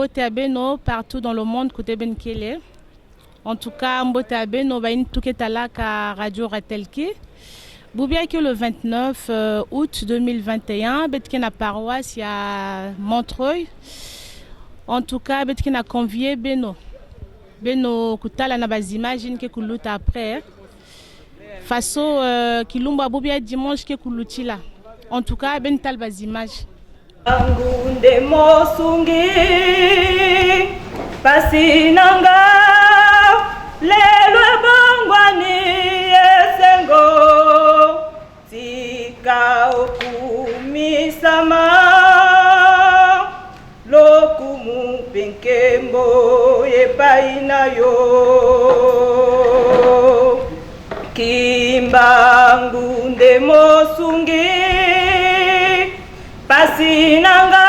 Mbote ya beno partout dans le monde kote benkele. En tout cas, mbote ya beno ba tuke talaka Radio Ratelki. Bubiaki le 29 août 2021 betike na paroisse ya Montreuil. En tout cas, betike na convier beno. Beno kutala na ba imagine ke kuluta après. Faso kilumba bubia dimanche ke kulutila. En tout cas, ben tal ba image. Ngunde mosungi pasi nanga lelo ebongwani esengo tika okumisama lokumu mpe nkembo epai na yo Kimbangu nde mosungi pasi nanga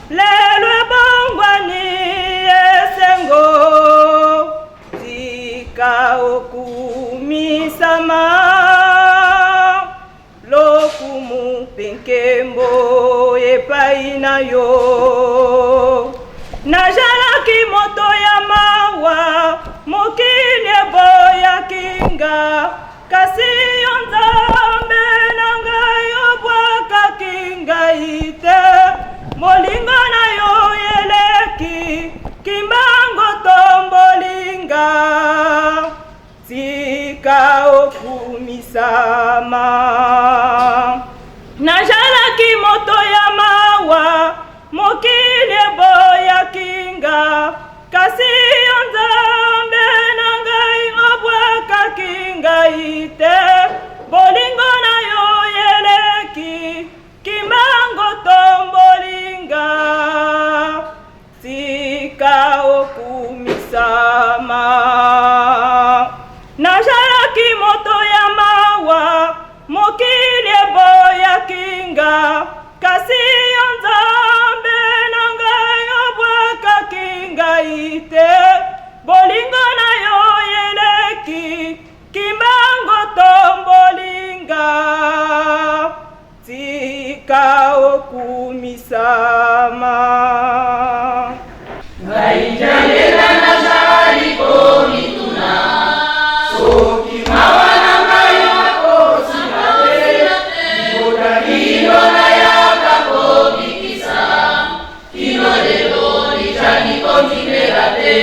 lelo ebongwani esengo tika okumisama lokumu mpe nkembo epai na yo najalaki moto ya mawa mokili eboyaki nga kasi yo Nzambe na ngai obwakaki ngai te molingo na yo eleki Kimbangu tombolinga tika okumisama najalaki moto ya mawa mokili eboyaki nga kasi yo Nzambe na ngai obwakaki ngai te bolingo na yo eleki Kimbangu tombolinga tika okumisama najalaki moto ya mawa mokili eboyaki nga kasi yo Nzambe na ngai obwakaki ngai te bolingo na yo eleki Kimbangu tombolinga tika okumisama. Ngai jalela nazali komituna soki mawa na ngai nakosila te libota lino nayaka kobikisa kino lelo lijali kondimela te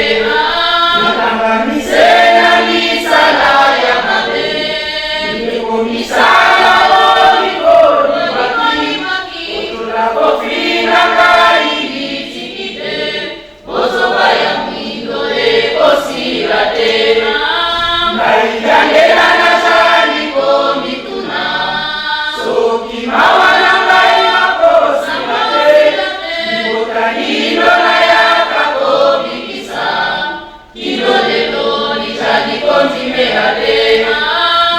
nakangamise na misala ya mabe mpe komisala bolingo kotola kofinga ngai litiki te bozoba ya mwindo ekosila te ngai jalela nazali komituna soki mawa na ngai nakosila te libota lino nayaka kobikisa kino lelo lijali kondimela te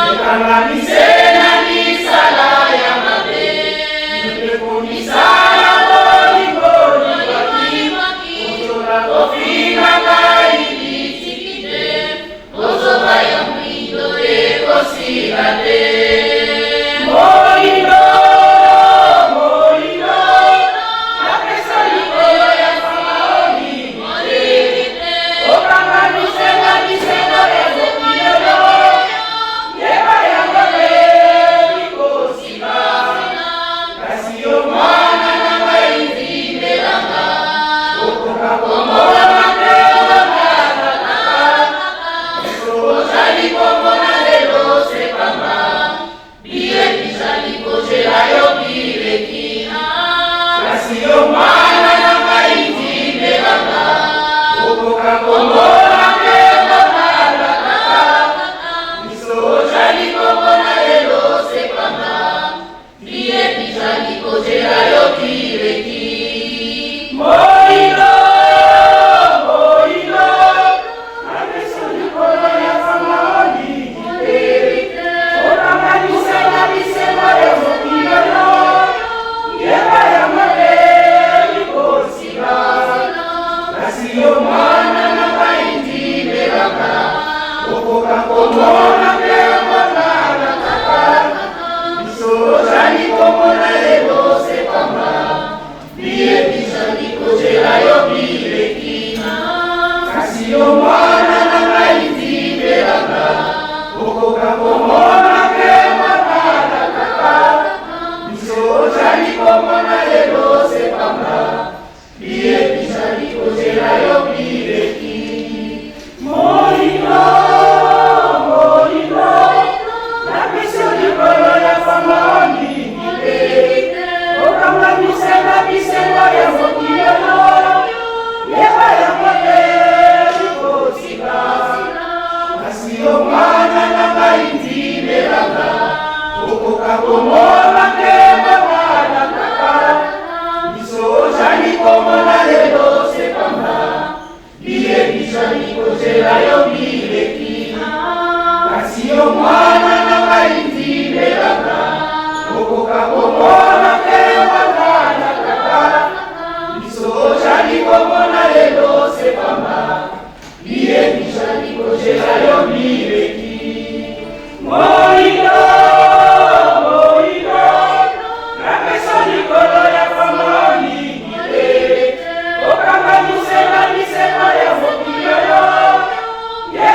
ekangamise na misala ya mabe mpe komisala bolingo likwaki kotola kofinga ngai litiki te bozoba ya mwindo ekosila te moindo moindo napesa likolo ya maoli te okanga bisengo bisengo ya mokili yeba yango te. Kasi yo mwana na ngai ndimelanga, okoka komona te mwana na tata. Biso ozali komona lelo se pamba, biye bizali kozela yo bileki. Molimo, molimo, napesi yo likolo ya pamba mingi te. Okanga bisenga bisengo ya mokili oyo, yeba yango te bikosila. Kasi yo mwana na ngai ndimelanga, okoka komona te mwana na tata. Biso ozali komona lelo se pamba, biye bizali kozela yo bileki. Kasi yo mwana na ngai ndimelanga, okoka komona te mwana na tata. Biso ozali komona lelo se pamba, biye bizali kozela yo bileki. Molimo, molimo, napesa likolo ya pamba mingi te. Okanga bisenga bisengo ya mokili oyo, yeba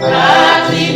Kasi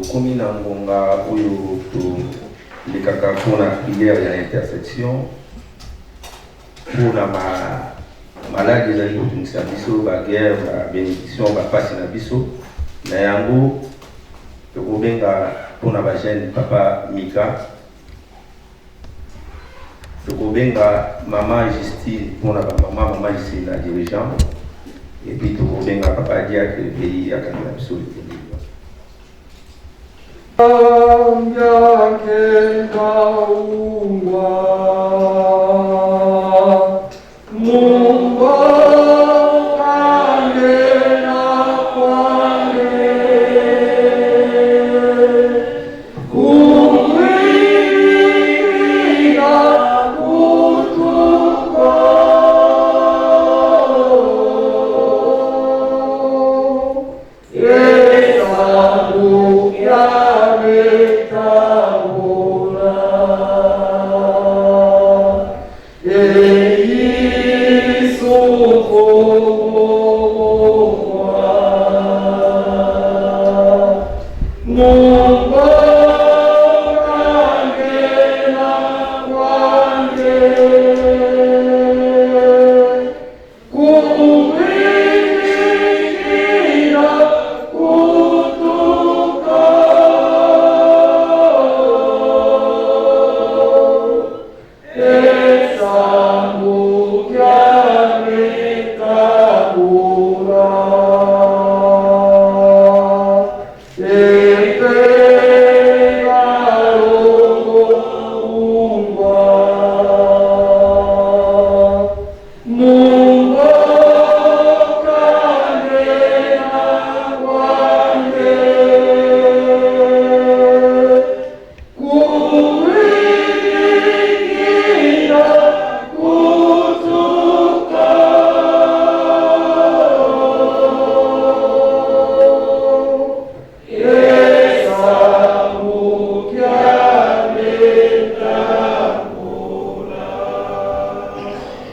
Tokomi na ngonga oyo tolekaka mpona prière ya intersection mpona ma maladi ezali kotungisa biso, ba guerre, ba benediction, ba pasi na biso. Na yango tokobenga mpona ba jeune papa Mika, tokobenga mama Justine mpona ba mama, mama Justine na dirigeant, et puis tokobenga papa diacre pays akangela biso likolo.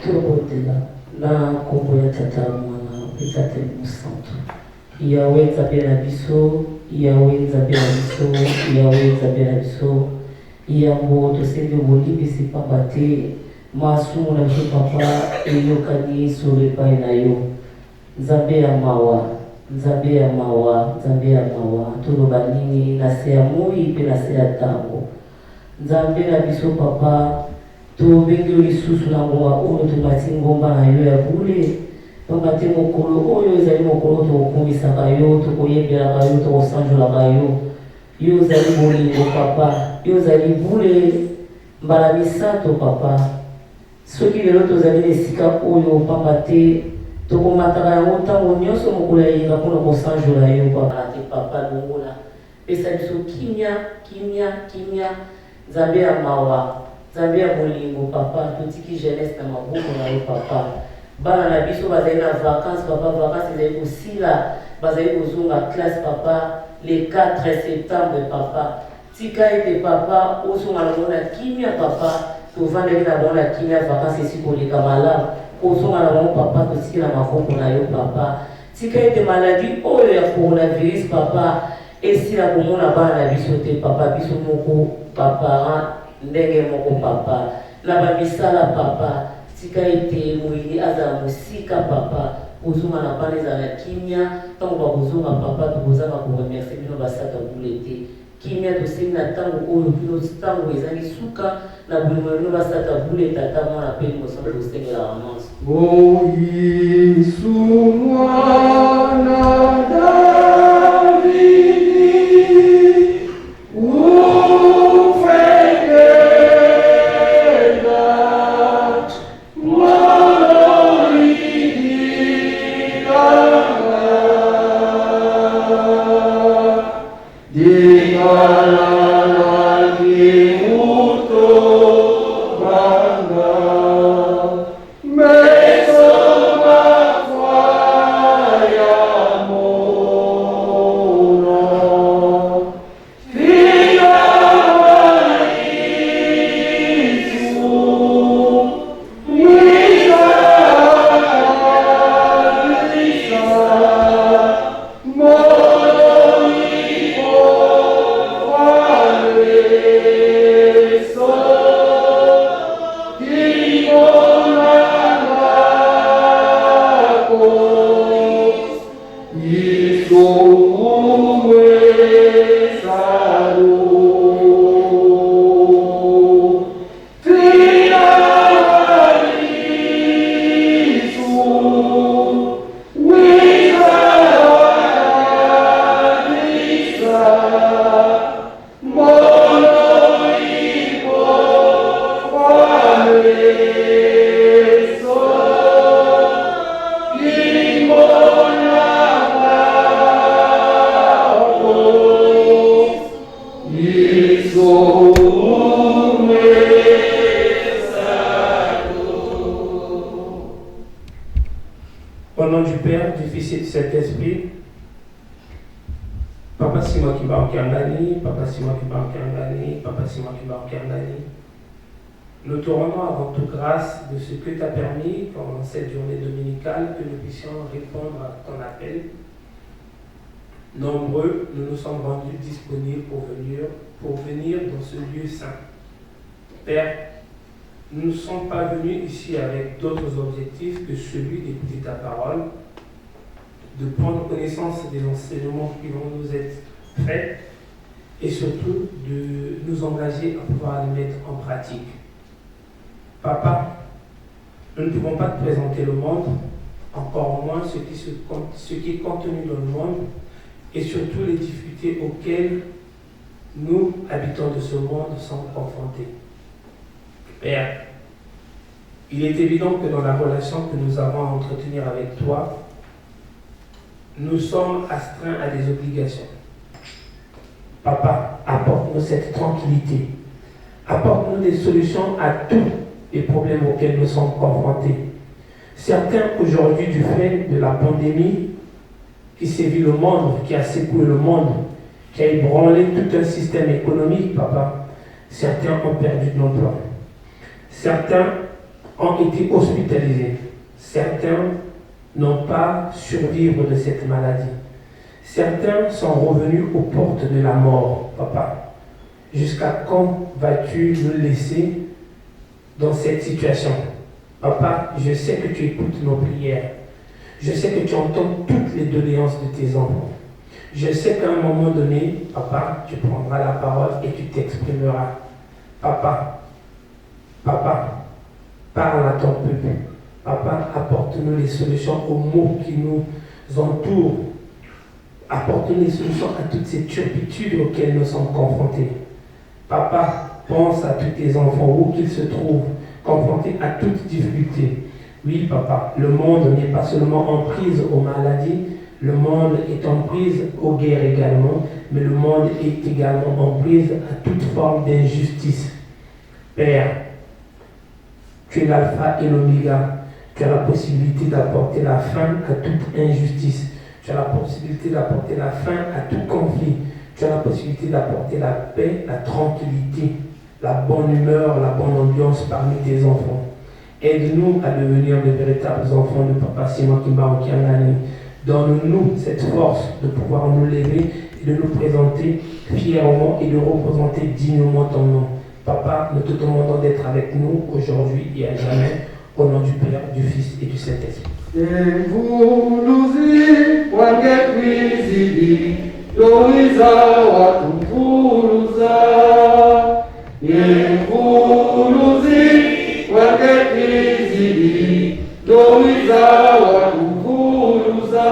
Tobondela na nkombo ya Tata, Mwana mpe Tata Mosantu. Yawe Nzambe na biso, Yawe Nzambe na biso, Yawe Nzambe na biso, yambo tosengi bolimbisi pamba te masumu na biso papa eyokani solo epai na yo. Nzambe ya mawa, Nzambe ya mawa, Nzambe ya mawa, toloba nini na se ya moi mpe na se ya ntango? Nzambe na biso papa, tobengi yo lisusu na ngonga oyo tomati ngomba na yo ya bule, pamba te mokolo oyo ezali mokolo tokokumisaka yo, tokoyembelaka yo, tokosanjolaka yo. Yo ozali bolingo papa, yo ozali bule mbala misato papa. Soki lelo tozali na esika oyo pamba te tokomataka yango ntango nyonso mokolo ya eyenga mpo na kosanjola yo papa. Te papa, longola, pesa biso kimia, kimia, kimia. Nzambe ya mawa, Nzambe ya bolingo papa, totiki jeunesse na maboko na yo papa. Bana na biso bazali na vacances papa, vacances ezali kosila, bazali kozonga classe papa le 4 septembre papa. Tika ete papa ozonga na bango na kimia papa, tovandaki na bango na kimia, vacances esi koleka malamu, kozonga na bango papa, totiki na maboko na yo papa. Tika ete maladie oyo ya coronavirus papa esila komona bana na biso te papa, biso moko ba parents ndenge moko papa, na ba misala papa, tika ete moyini azala mosika papa, kozonga na bana ezala na kimia, tango bakozonga papa tokozanga ko remercier bino basata bule te. Kimia tosengi na tango oyo kino tango ezangi suka na bolingo na bino basata bule Tata, Mwana pe Elimo Santu tosengelaka manso. O Yesu mwana Davidi, ufekela Au nom du Père, du Fils et du Saint-Esprit, Papa Simon Kimbangu Kiangani, Papa Simon Kimbangu Kiangani, Papa Simon Kimbangu Kiangani, nous te rendons avant tout grâce de ce que tu as permis pendant cette journée dominicale que nous puissions répondre à ton appel. Nombreux, nous nous sommes rendus disponibles pour venir dans ce lieu saint. Père, nous ne sommes pas venus ici avec d'autres objectifs que celui d'écouter ta parole, de prendre connaissance des enseignements qui vont nous être faits et surtout de nous engager à pouvoir les mettre en pratique. Papa, nous ne pouvons pas te présenter le monde, encore moins ce qui est contenu dans le monde et surtout les difficultés auxquelles nous, habitants de ce monde, sommes confrontés. Père, il est évident que dans la relation que nous avons à entretenir avec toi, nous sommes astreints à des obligations. Papa, apporte-nous cette tranquillité. Apporte-nous des solutions à tous les problèmes auxquels nous sommes confrontés. Certains aujourd'hui, du fait de la pandémie qui sévit le monde, qui a secoué le monde, qui a ébranlé tout un système économique, papa, certains ont perdu de l'emploi. Certains ont été hospitalisés. Certains n'ont pas survécu de cette maladie. Certains sont revenus aux portes de la mort, papa. Jusqu'à quand vas-tu nous laisser dans cette situation? Papa, je sais que tu écoutes nos prières. Je sais que tu entends toutes les doléances de tes enfants. Je sais qu'à un moment donné, papa, tu prendras la parole et tu t'exprimeras. Papa, papa, parle à ton peuple. Papa, apporte-nous les solutions aux maux qui nous entourent. Apporte-nous les solutions à toutes ces turpitudes auxquelles nous sommes confrontés. Papa, pense à tous tes enfants, où qu'ils se trouvent, confrontés à toute difficulté. Oui, papa, le monde n'est pas seulement en prise aux maladies, le monde est en prise aux guerres également, mais le monde est également en prise à toute forme d'injustice. Père, tu es l'alpha et l'oméga. Tu as la possibilité d'apporter la fin à toute injustice. Tu as la possibilité d'apporter la fin à tout conflit. Tu as la possibilité d'apporter la paix, la tranquillité, la bonne humeur, la bonne ambiance parmi tes enfants. Aide-nous à devenir de véritables enfants de Papa Simon Kimbangu Kiangani. Donne-nous cette force de pouvoir nous lever et de nous présenter fièrement et de représenter dignement ton nom. Papa, nous te demandons d'être avec nous aujourd'hui et à jamais, au nom du Père, du Fils et du Saint-Esprit. Emvuluzi wangekwizidi lowiza watumvuluza. Emvuluzi wangekwizidi lowiza watumvuluza.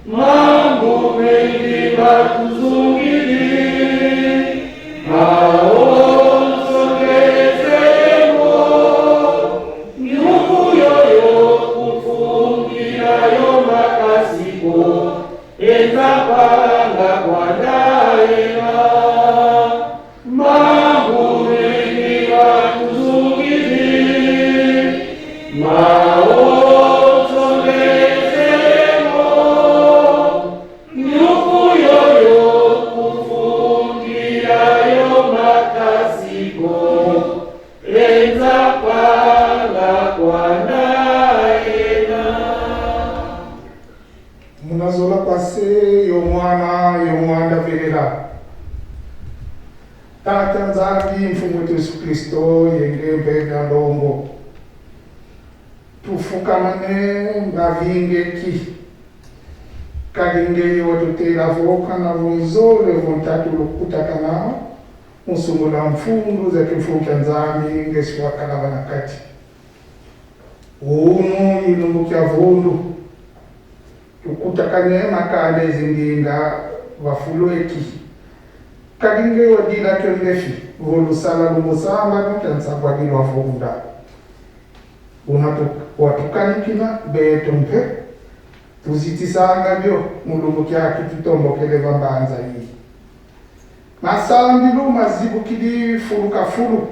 Mambo mengi matuzungili maonsongezemo nyukuyoyo kufungirayo makasiko ezapanga kwadaela mambo mengi matuzungili maonsongezemo nyukuyoyo kufungirayo makasiko ezapanga kwadaela. Munazola kwase yo mwana yo mwanda velela Tata Nzambi mfumu wetu Yesu Kristo yenge mbega ndongo tufukamane ngavingeki kalinge yo tutela voka na vunzole vontatu lukutakana unsungula mfundu za kimfuka Nzambi ngesiwakala banakati unu ilumbukia vundu tukutakane makale zinginga vafulweki kalinge wadila kyongefi volusala lumusamba nutyansabwagilwa vunda watukanikila beto mpe tuzitisanga byo mulungu kyaki tutombokele vambanza iyi. Masambilu mazibukidi fulu ka fulu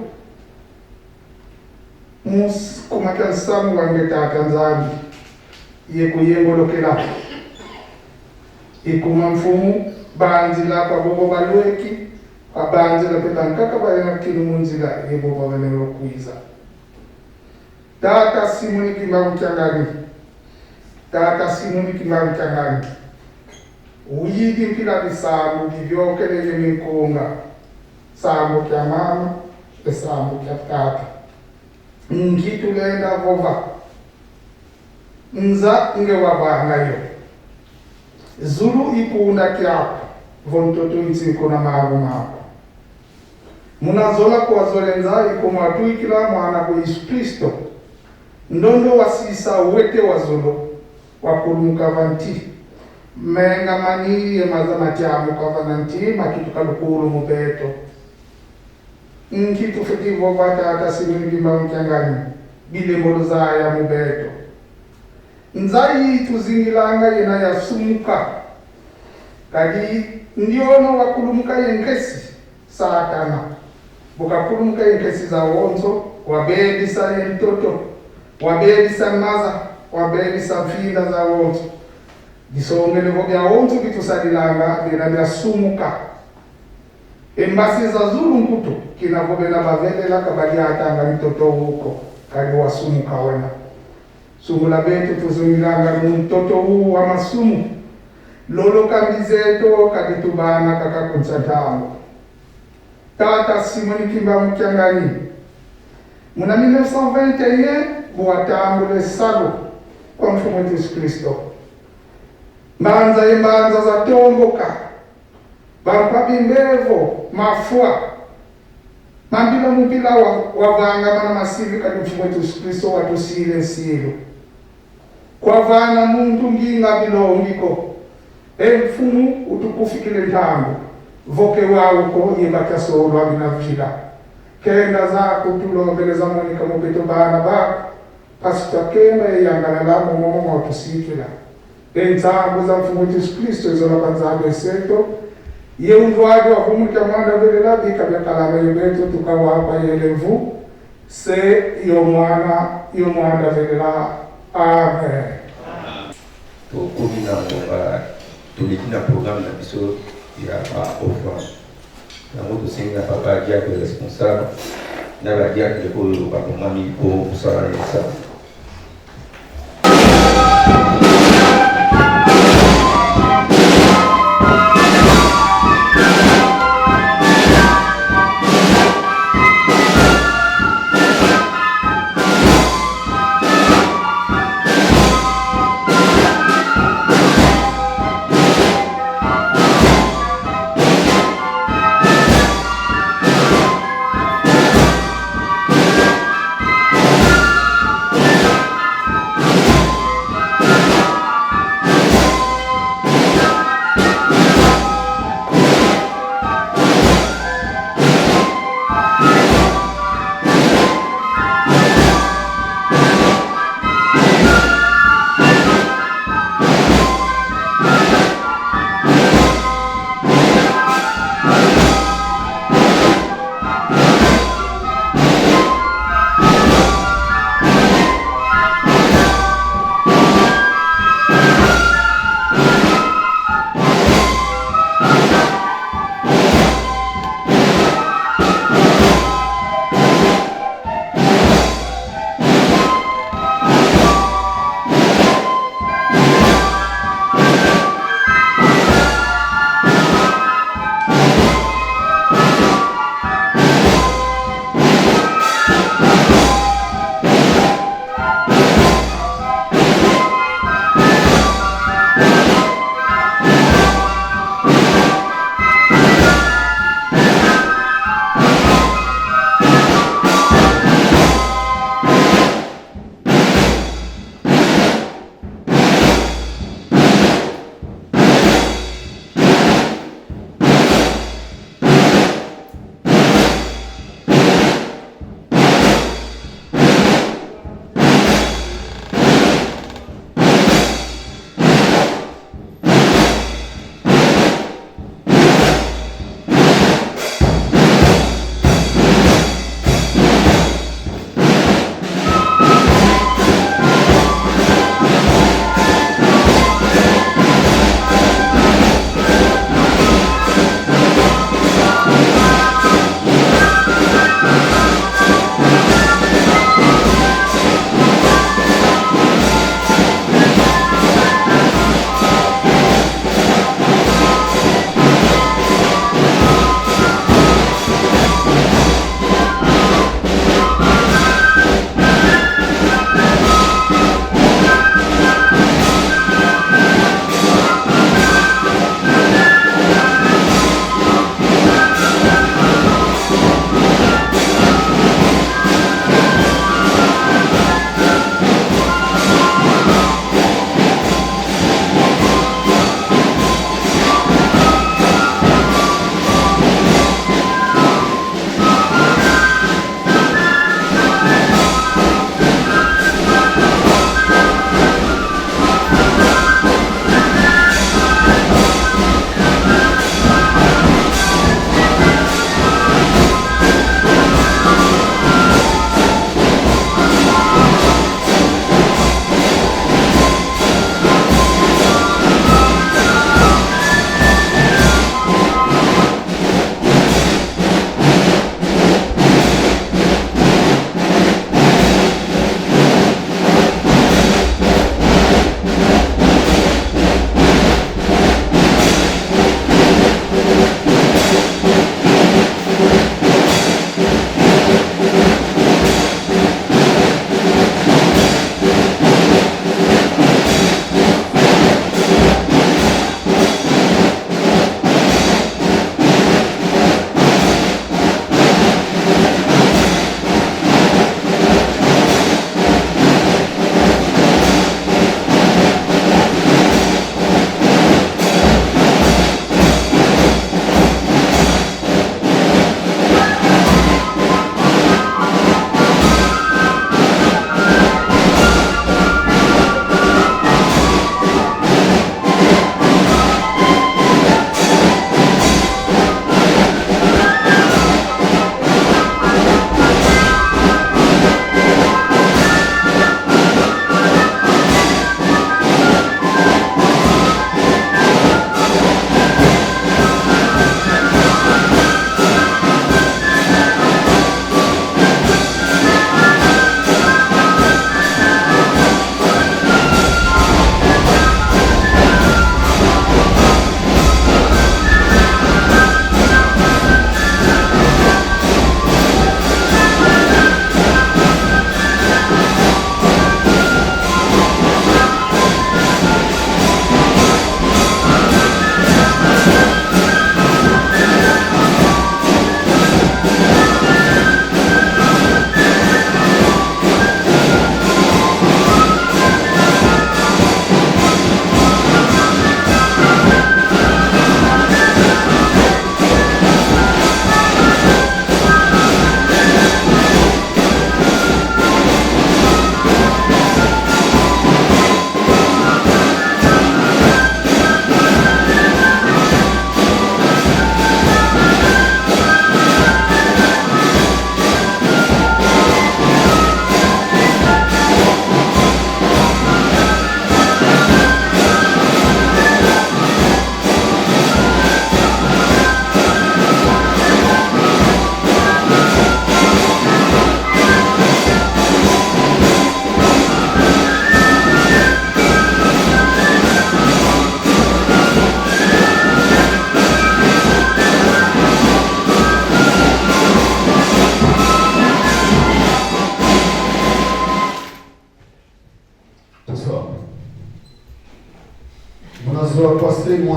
mus kumaka nsamu wange Tata Nzambi ye kuyengolokela ikuma mfumu banzila kwa bobo balweki kwa banzila pe bankaka bayena kinu munzila ye bobo benelo kuiza. Tata Simoni Kimbangu Kiangani, Tata Simoni Kimbangu Kiangani, uyidi mpila bisambu bibyokeleye minkunga sambu kya mama esambu kya tata ngitulenda vova nza nge wabangayo zulu ikunda kyako vontoto itsiko na mabu mako munazola kuwazolenza ikumwatuikila mwana ku Yesu Kristo ndondo wasisa wete wazolo wakulumuka vanti menga mani ye maza matiamu kavananti makitu kalukulu mubeto nkitu fetivo vatata simini Kimbangu Kiangani bilembolo zaya mubeto nzai tuzingilanga yena yasumuka kadi ndiono wakulumuka yenkesi Satana bukakulumuka yenkesi za wonzo wabebisa yentoto wabebisa maza wabebisa mfinda za wonzo bisongeleko bya wonzo bitusalilanga bena byasumuka embasi za zulu nkutu kinako bena bavelela kabaliatanga mitoto huko kali wasumuka wena sungula betu tuzungilanga mtoto huu wa masumu lolo kambizeto kaditubana kakakunsa ntango Tata Simoni Kimbangu Kiangani muna 1921 buwatambule sago kwa mfumo wetu Yesu Kristo mbanza yembanza za tomboka bampabimbevo mafua mambila mupila wavanga mana masivi kati mfumo wetu Yesu Kristo watusile nsilo kwavana muntu nginga bilongiko emfumu utukufikile ntango voke wauko yebakasolwa binavila kenda zako tulombeleza Monica mubeto bana bako pastor kenda eyangalala momomo mwatusikila entsambo za mfumo wetu Yesu Kristo ezola nzambe eseto ye umvwadi wavumulika mwana velela bika byakalama yebeto tukawapa yelevu se yomwana yomwana velela. Amen. Tokomi na ngonga toleki na programme na biso ya ba offrande yango tosengi na papa diacre responsable na badiacre oyo bakomami mpo mosala na esala.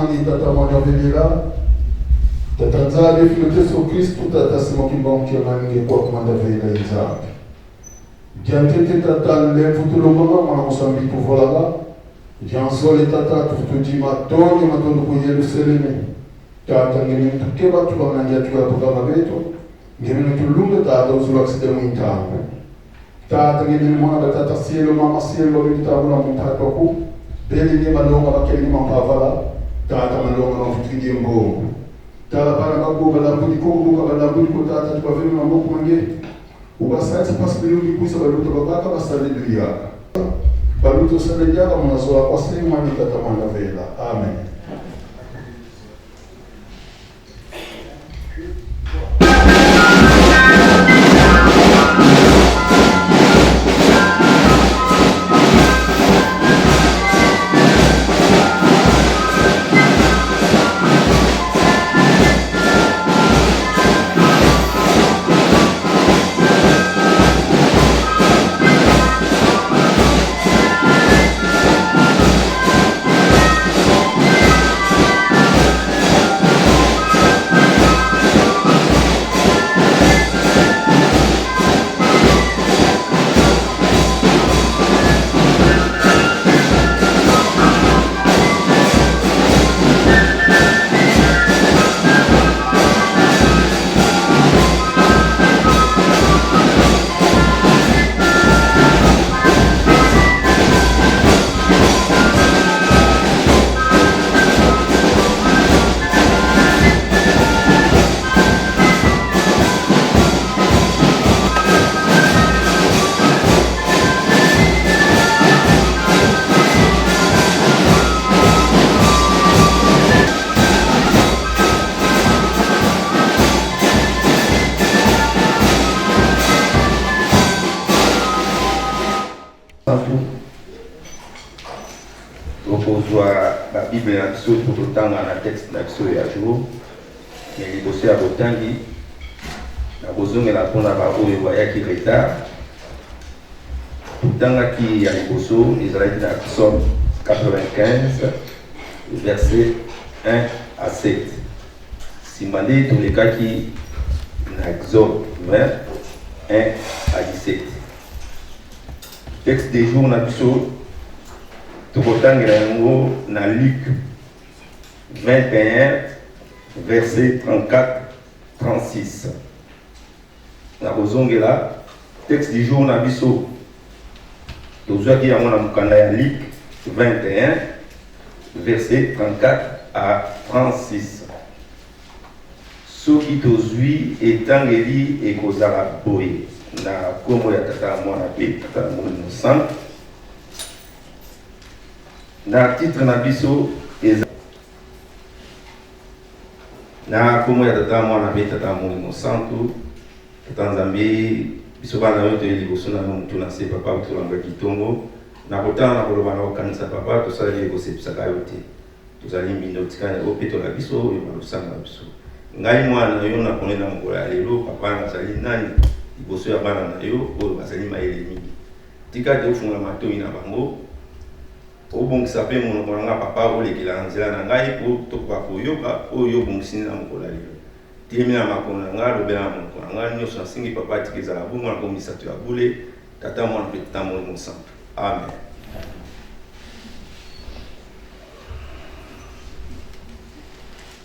Mwani Tata Mwana Velela Tata Nzambe Filo Jesu Kristu Tata Simon Kimbangu Kiangani Ngekwa Kumanda Vela Nzambe Diantete Tata Lemvu Tulonganga Mwana Musambi Tuvolanga Dianzole Tata Tufutudima Tonge Matondo ku Yeluseleme Tata Ngemene Tukeba Tubangandia Tuyapuka Mabeto Ngemene Tulunga Tata Uzulakiside Mwintango Tata ngemene mwana batata sielo mama sielo mitambula mutatu ku beli ni malonga bakeli mampavala tata malonga mafutikidi mbongo tala bana bako balambudi kongo balambudi ko tata tukaveni maboko mange ubasati pasibilungi kuisa baluto babaka basale yaka baluto sale yaka munazola kwase mwani tata mwana vela amen. Tokozwa babible na biso mpo totanga na texte na biso ya jour, me liboso ya botangi nakozongela mpona baoyo bayaki retard. Totangaki ya liboso ezalaki na Psaume 95 verset 1 à 7. Nsima nde tolekaki na Exode 20 1 à 17. Texte de jour na biso tokotangela yango na Luc 21 verset 34 36. Nakozongela texte du jour na biso tozwaki yango na mokanda ya Luc 21 verset 34 à 36. Soki tozwi etangeli ekozala boye na nkombo ya Tata, Mwana mpe Tata Molimo Santu. Na titre na biso eza na nkombo ya Tata, Mwana mpe Tata Molimo Santu. Tata Nzambe, biso bana yo toye liboso na yo motu na se, papa, tolambaki ntongo na kotala na koloba na kokanisa, papa, tosalaki ekosepisaka yo te, tozali mbindo, tikani opetola biso oyo balosango na biso. Ngai mwana na yo naponi na mokolo ya lelo, papa, nazali nani liboso ya bana na yo oyo bazali mayele mingi? Tika te ofungola matoi na bango, obongisa mpe monoko na ngai, papa, olekela na nzela na ngai mpo tokoka koyoka oyo yo obongisi na mokolo ya lelo. Telemi na makolo na ngai, lobela na monoko na ngai nyonso nasengi, papa, tika ezala bongo na kombo misato ya bule, Tata, Mwana mpe Tata Molimo Santu. Amen.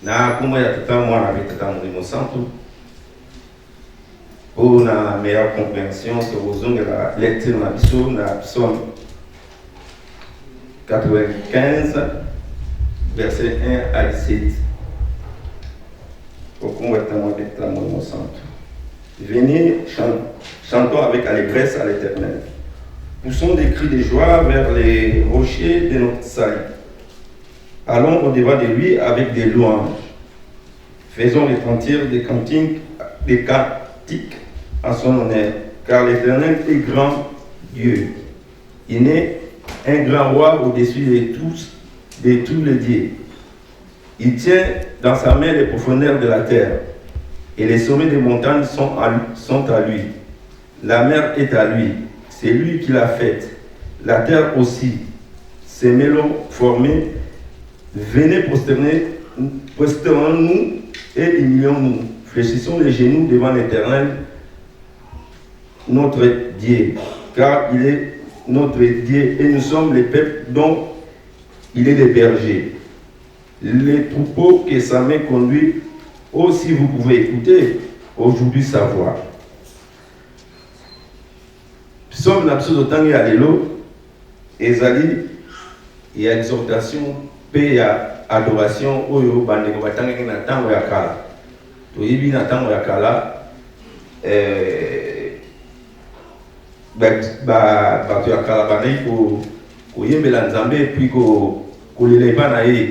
Na kombo ya Tata, Mwana mpe Tata Molimo Santu, mpo na meilleure compréhension tokozongela lecture na biso na Psaume 95 verset 1 à 17. Okombo ya Tata, Mwana mpe Tata Molimo Santu. Venez, chantons avec allégresse à l'Éternel. Poussons des cris de joie vers les rochers de notre salut. Allons au-devant de lui avec des louanges. Faisons retentir des cantiques à son honneur, car l'Éternel est grand Dieu. Il est un grand roi au-dessus de tous les dieux. Il tient dans sa main les profondeurs de la terre, et les sommets des montagnes sont à lui. La mer est à lui, c'est lui qui l'a faite. La terre aussi, ses melons formés Venez prosterner, prosternons-nous et humilions-nous. Fléchissons les genoux devant l'Éternel, notre Dieu, car il est notre Dieu et nous sommes les peuples dont il est le berger. Les troupeaux que sa main conduit, aussi vous pouvez écouter aujourd'hui sa voix. Psaume na biso totangi ya lelo ezali ya exhortation mpe ya adoration oyo bandeko batangaki na ntango ya kala. Toyebi na ntango ya kala eh, bato ya kala bandaki koyembela Nzambe puis kolela epai na ye,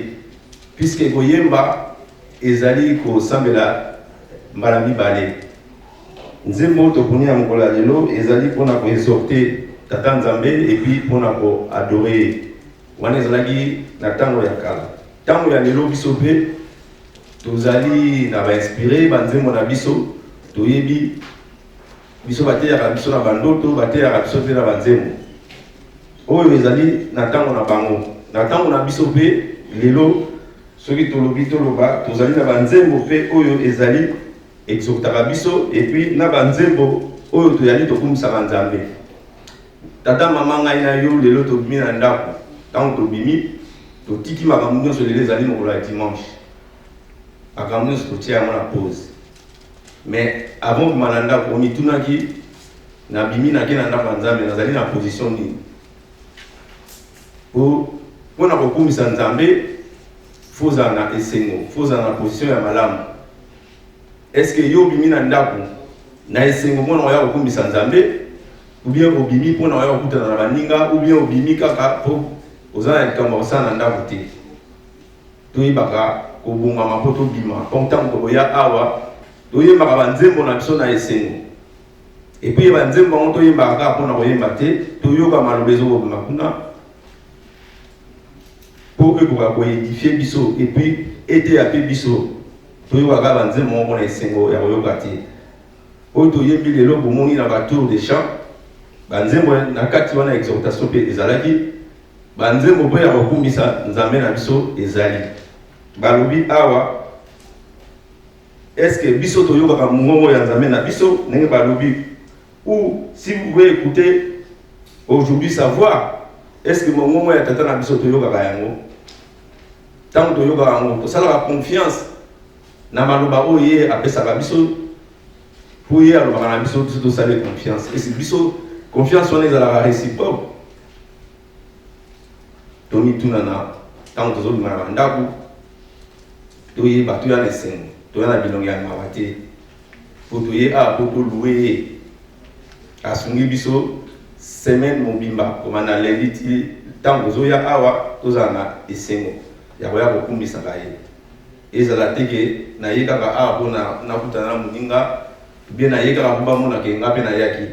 puisque koyemba ezali kosambela mbala mibale. Nzembo oyo toponi ya mokolo ya lelo ezali mpona koexhorte Tata Nzambe et puis mpona koadore ye. Wana ezalaki na ntango ya kala. Ntango ya lelo biso mpe tozali na bainspire banzembo na biso, toyebi biso bateyaka biso na bandoto, bateyaka biso mpe na banzembo oyo ezali na ntango na bango. Na ntango na biso mpe lelo, soki tolobi toloba, tozali na banzembo mpe oyo ezali exhortaka biso et puis na banzembo oyo toyali tokumisaka Nzambe. Tata, mama, ngai na yo lelo tobimi na ndako. Ntango tobimi, totiki makambo nyonso. Lelo ezali mokolo ya dimanche, makambo nyonso totia yango na pause. Mais avant bima na ndako, omitunaki: nabimi, nake na ndako ya Nzambe, nazali na position nini mpona kokumisa Nzambe? Faut ozala na esengo, faut ozala na position ya malamu. Est-ce yo obimi na ndako na esengo mpona koya kokumisa Nzambe, ou bien obimi mpona koya kokutana na baninga, ou bien obimi kaka mpo oza na likambo ya kosala na ndako te? Toyebaka kobongama mpo tobima, mpo ntango tokoya awa toyembaka banzembo na biso na esengo. Et puis banzembo yango toyembaka kaka mpona koyemba te, toyoka maloba ezokobima kuna mpo ekoka koédifier biso et puis eteya mpe biso. Toyoka kaka banzembo moko na esengo ya koyoka te. Oyo toyembi lelo, bomoni na batour de chant, banzembo na kati wana exhortation mpe ezalaki, banzembo mpe ya kokumisa Nzambe na biso ezali. Balobi awa, est-ce biso toyokaka mongongo ya Nzambe na biso? Ndenge balobi: ou si vous pouvez écouter aujourd'hui sa voix. Est-ce que mongongo ya Tata na biso toyokaka yango? Ntango toyokaka yango, tosalaka confiance na maloba oyo ye apesaka biso, mpo ye alobaka na biso, biso tosali confiance. Esi biso confiance wana ezalaka réciproque? Tomituna na ntango tozobima na bandako, toyeba toya na esengo, toya na bilongi ya mawa te, po toye awa po tolouer ye. Asungi biso semaine mobimba, kobanda lundi ti ntango tozoya awa, tozala na esengo ya koya kokumbisaka ye. Ezala te ke naye kaka awa mpo nakutana na moninga, bien naye kaka mpo bamonaka nga mpe nayaki.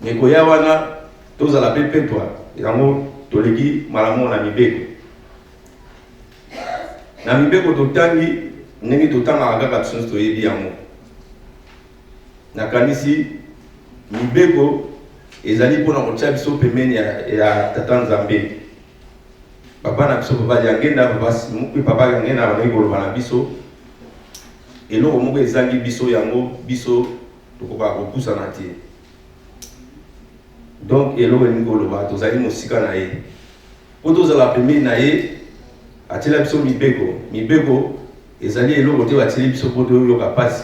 Me koya wana, tozala mpe petwa. Yango toleki malamu na mibeko. Na mibeko totangi ndenge totangaka kaka, biso nyonso toyebi yango. Nakanisi mibeko ezali mpona kotia biso pembeni ya Tata Nzambe. Papa na biso, Papa Diangenda, papa, papa Diangenda bandaki koloba na biso, eloko moko ezangi biso, yango biso tokokaka kopusana te. Donc eloko elingi koloba, tozali mosika na ye. Mpo tozala pembeni na ye, atiela biso mibeko. Mibeko ezali eloko te batieli biso mpo toyoka mpasi,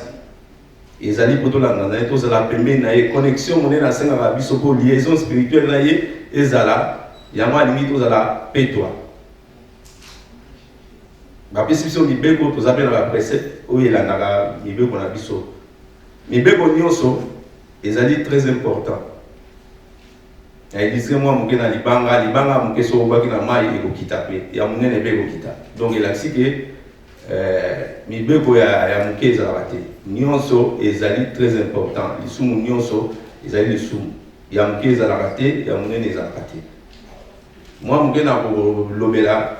ezali mpo tolanda na ye, tozala pembeni na ye. Connexion monene asengaka biso mpo liaison spirituelle na ye ezala, yango alingi tozala petwa. Bapesi biso mibeko, toza mpe na baprécepte oyo elandaka mibeko na biso. Mibeko nyonso ezali très important. Na illustre mwa moke na libanga. Libanga ya moke, soki obwaki na mai, ekokita, mpe ya monene mpe ekokita. Donc elakisi ke mibeko ya moke ezalaka te, nyonso ezali très important. Lisumu nyonso ezali lisumu, ya moke ezalaka te, ya monene ezalaka te. Mwa moke na kolobela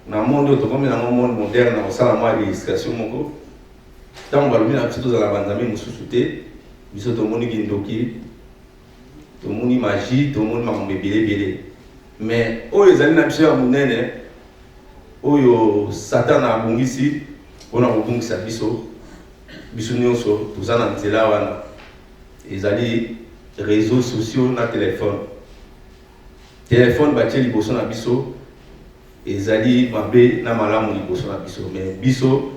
na monde oyo tokomi nango, monde moderne, na kosala mwa illustration moko. Ntango balobi na biso tozala banzambe mosusu te, biso tomoni kindoki, tomoni magie, tomoni makambo ebele ebele. Mais oyo ezali na biso ya monene, oyo Satana abongisi mpona kobungisa biso, biso nyonso toza na nzela wana, ezali réseaux sociaux na telefone. Telefone batie liboso na biso, ezali mabe na malamu liboso na biso, mais biso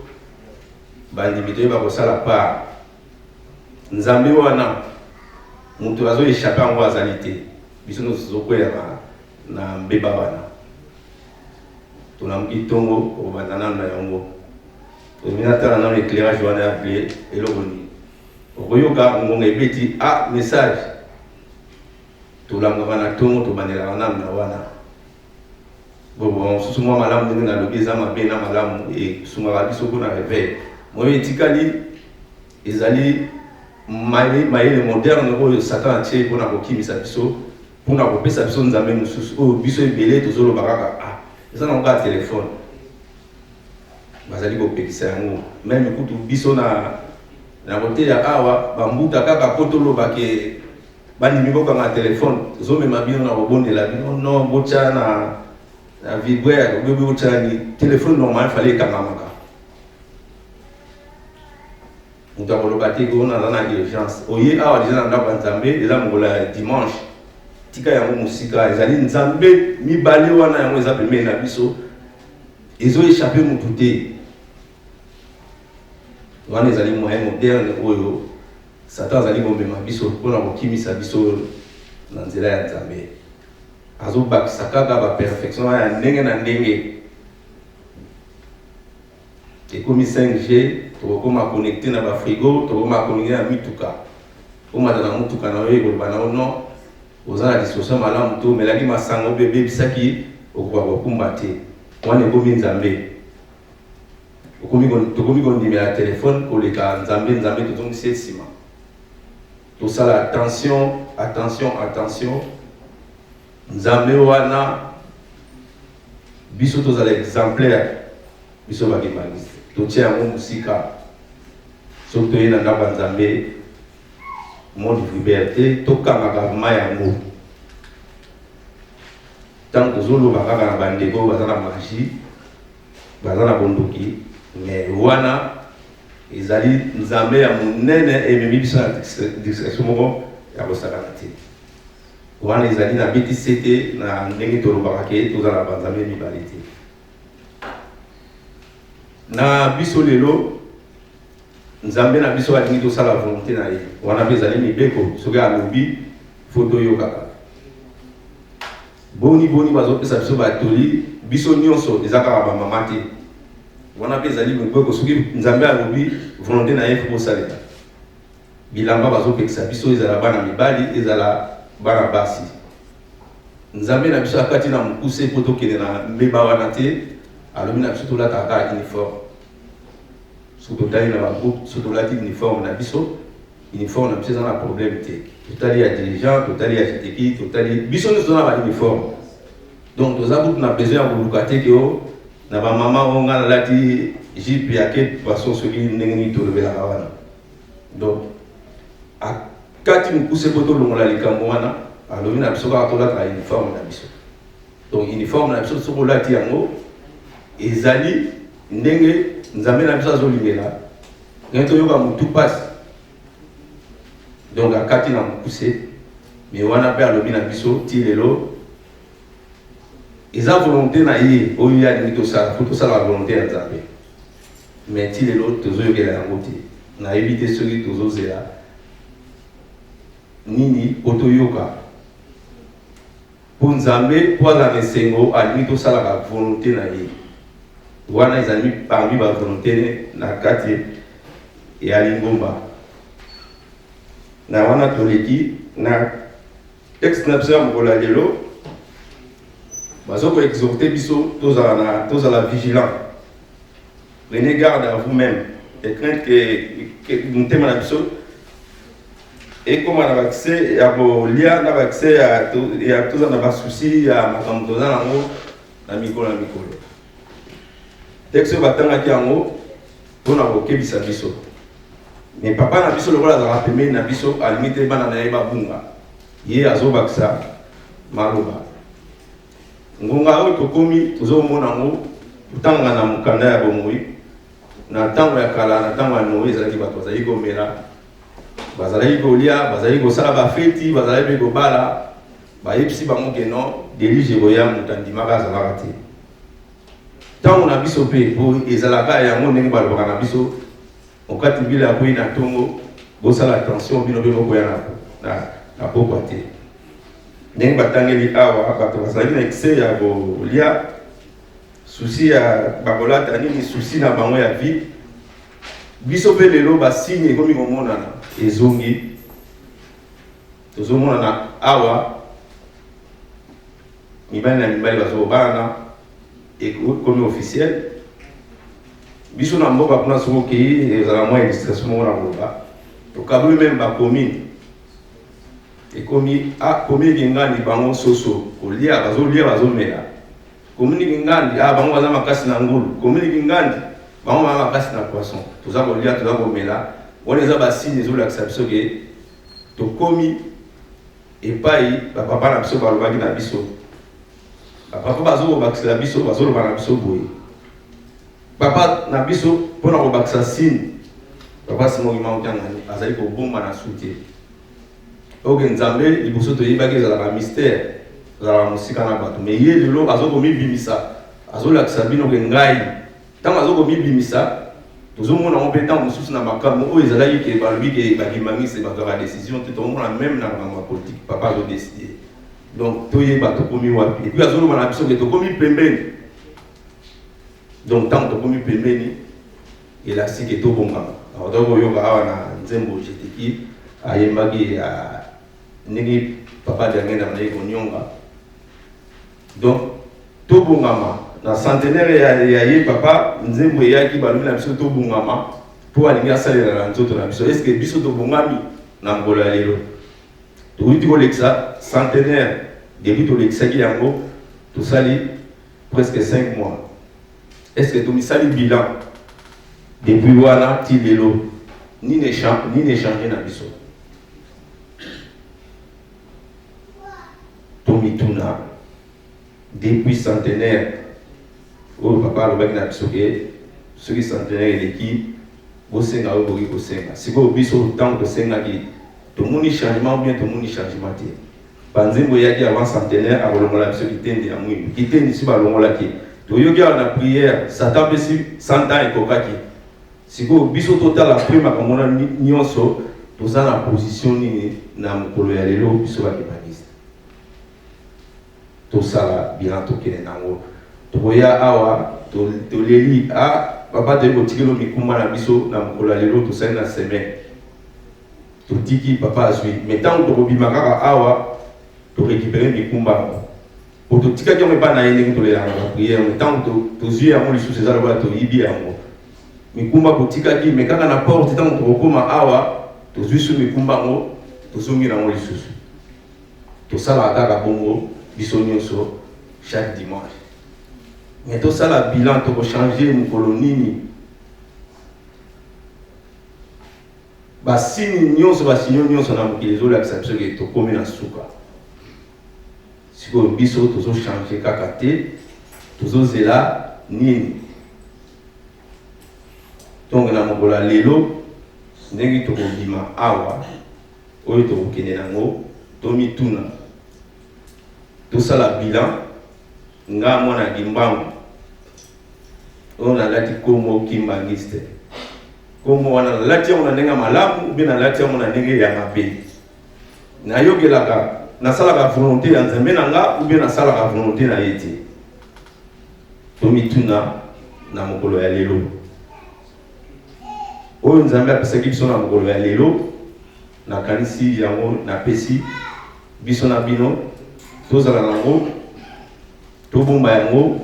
bandimi toyeba kosala part. Nzambe wana moto azo échapper yango azali te, biso nyonso tozokwea na mbeba wana. Tolamuki ntongo, okobanda nano na yango, olingi natala nano éclairage wana ya bleu, eloko nini, okoyoka ngonga ebeti a message. Tolamukaka na ntongo, tobandelaka nano na wana. Bon, mosusu mwa malamu, ndenge nalobi, eza mabe na malamu, esungaka biso mpona réveil. Moyo etikali ezali mayele moderne oyo Satan atie mpona kokimisa biso, mpona kopesa biso nzambe mosusu oyo biso ebele tozoloba kaka: "Ah, eza nango kaka telefone." Bazali kopekisa yango même kutu biso na koteya awa, bambuta kaka mpo toloba ke bandimi bokanga telefone, tozomema bino na kobondela bino, non, botya na vibreur, obebi botya ni telefone normal, fallait ekangamaka. Moto akoloba te ko naza na urgence, oye awa deja na ndako ya Nzambe, eza mokolo ya dimanche, tika yango mosika. Ezali nzambe mibale wana, yango eza pembeni na biso, ezoéchapper motu te. Wana ezali moyen moderne oyo Satan azali komema biso mpona kokimisa biso na nzela ya Nzambe. Azobakisa kaka baperfection wana ya ndenge na ndenge. Ekomi 5G, tokokoma connecté na bafrigo, tokokoma connecté na mituka. Omata na mutuka na yo, ekoloba na yo: "Non, oza na disposition malamu te, omelaki masango mpe ebebisaki, okoka kokumba te." Wana ekomi nzambe. Tokomi kondimela telefone koleka Nzambe. Nzambe tozongisi nsima. Tosala attention, attention, attention. Nzambe wana, biso tozala exemplaire. Biso bakimbanguiste totia yango mosika. Soki toye na ndako ya Nzambe, mode liberté, tokangaka ma yango. Ntango tozoloba kaka na bandeko baza na magie, baza na bondoki, mais wana ezali nzambe ya monene ememi biso na distraction moko ya kosakana te. Wana ezali na betise te na ndenge tolobaka ke tozala na banzambe mibale te. Na biso lelo, Nzambe na biso alingi tosala volonté na ye. Wana mpe ezali mibeko, soki alobi, faut toyokaka. Boni boni bazopesa biso batoli, biso nyonso, eza kaka bamama te. Wana mpe ezali mibeko, soki Nzambe alobi volonté na ye, faut kosalela. Bilamba bazopekisa biso, ezala bana mibali, ezala bana basi, Nzambe na biso akati na mokuse mpo tokende na mbeba wana te. Alobi na biso tolataka kaka uniforme. Soki totali na bagroupe, soki tolati uniforme na biso, uniforme na biso eza na problème te. Totali ya dirigeant, totali ya jiteki, totali biso nyonso, toza na bauniforme. Donc toza kutu na besoin ya koluka te ke o na bamama oyo nga nalati jupe ya ke façon, soki ndenge nini tolobelaka wana. Donc akati mokuse mpo tolongola likambo wana. Alobi na biso kaka tolataka uniforme na biso. Donc uniforme na biso, soki olati yango, ezali ndenge Nzambe na biso azolingela ndenge toyoka motu mpasi. Donc akati na mokuse, mais wana mpe alobi na biso ti lelo eza volonté na ye oyo ye alingi tosala, faut tosala volonté ya Nzambe. Mais ti lelo tozoyokela yango te. Nayebi te soki tozozela nini po toyoka, mpo Nzambe, mpo aza na esengo, alingi tosalaka volonté na ye. Wana ezali parmi bavolonté na kati ya lingomba. Na wana toleki na texte na biso ya mokolo ya lelo. Bazokoexhorter biso tozala na tozala vigilant: "Prenez garde à vous-même et crainte que motema na biso ekóma na baexcès ya kolia, na baexcès ya toza na basusi ya makambo toza nango na mikolo na mikolo." Texte oyo batangaki yango mpona kokebisa biso. Mais papa na biso, lokola azalaka pembeni na biso, alingi te bana na ye babunga, ye azobakisa maloba. Ngonga oyo tokomi tozomona yango totanga na mokanda ya bomoi. Na ntango ya kala, na ntango ya Noe, ezalaki bato bazalaki komela, bazalaki kolia, bazalaki kosala bafeti, bazalaki mpe kobala. Bayebisi bango ke non, déluge ekoya, moto andimaka azalaka te. Ntango na biso mpe po ezalaka yango ndenge balobaka na biso, okati mbila akwei na ntongo, bosala attention bino mpe bokoya na pokwa te. Ndenge batangeli awa, bato bazalaki na excès ya kolia, souci ya bakolata nini, souci na bango ya vie. Biso mpe lelo basigne ekomi komonana, ezongi, tozomonana awa mibali na mibali bazokobalana, ekomi officiel. Biso na mboka kuna, soki okei, ezala mwa illustration moko na koloba, tokaboli même bacommune, ekomi a commune Kingandi, bango soso kolia, bazolia, bazomela. Commune Kingandi, a bango baza makasi na ngulu. Commune Kingandi, bango baza makasi na poisson. Toza kolia, toza komela. Wana eza basigne ezolakisa biso ke tokomi epai bapapa na biso balobaki na biso. Bapapa bazokobakisela biso, bazoloba na biso boye. Papa na biso, mpona kobakisa signe, papa Simon Kimbangu Kiangani azali kobomba na su te. Oke Nzambe liboso toyebaki ezalaka mystère, ezalaka mosika na bato, mais ye lelo azokomibimisa, azolakisa bino ke ngai. Ntango azokomibimisa, tozomona yango mpe ntango mosusu na makambo oyo ezalaki ke balobi ke bakimbanguiste bazwaka décision te, tozomona même na makambo ya politique papa azodécide. Donc toyeba tokomi wapi. Et puis azoloba na biso ke tokomi pembeni. Donc ntango tokomi pembeni, elakisi ke tobongama. Akotoki koyoka awa na nzembo Jeteki ayembaki ya ndenge papa Diangenda azalaki konyonga. Donc tobongama na centenaire ya ye papa, nzembo eyaki, balobi na biso tobongama mpo alingi asalela na nzoto na biso. Est-ce biso tobongami na mokolo ya lelo? Tokuti kolekisa centenaire, depuis tolekisaki yango tosali presque 5 mois. Est-ce que tomisali bilan depuis wana ti lelo? Nini échange na biso? Tomituna, depuis centenaire oyo papa alobaki na biso ke soki centenaire eleki, bosenga oyo bokoki kosenga. Sikoyo biso ntango tosengaki, tomoni changement ou bien tomoni changement te? Banzembo eyaki avant centenaire, akolongola biso kitendi ya mwindu, kitendi si balongolaki. Toyoki awa na prière, Satan apesi 100 ans ekokaki. Sikoyo biso totala pre makambo wana nyonso, toza na position nini na mokolo ya lelo? Biso bakimbanguiste tosala bilan, tokende nango. Tokoya awa, toleli a papa, toyei kotikelo mikumba na biso na mokolo ya lelo. Tosali na semaine, totiki, papa azwi. Mais ntango tokobima kaka awa, torécupere mikumba yango po totikaki yango epai na ye. Ndenge tolelaka na baprière, mais ntango tozwi yango lisusu, eza lokola toyibi yango. Mikumba botikaki, mais kaka na porte, ntango tokokóma awa, tozwi su mikumba yango, tozongi nango lisusu. Tosalaka kaka bongo biso nyonso chaque dimanche, mais tosala bilan, tokochange mokolo nini? Basigne nyonso, basignaux nyonso na mokili ezolakisa biso ke tokómi na suka. Sikoyo biso tozochange kaka te, tozozela nini? Donc na mokolo ya lelo, ndenge tokobima awa, oyo tokokende nango, tomituna, tosala bilan. Nga mwana Kimbangu oyo nalati kombo kimbangiste, kombo wana nalati yango na ndenge ya malamu mpe nalati yango na ndenge ya mabe? Nayokelaka, nasalaka volonté ya Nzambe na nga ou bien nasalaka volonté na ye te? Tomituna na mokolo ya lelo oyo Nzambe apesaki biso na mokolo ya lelo. Nakanisi yango napesi biso na bino, tozala nango, tobomba yango,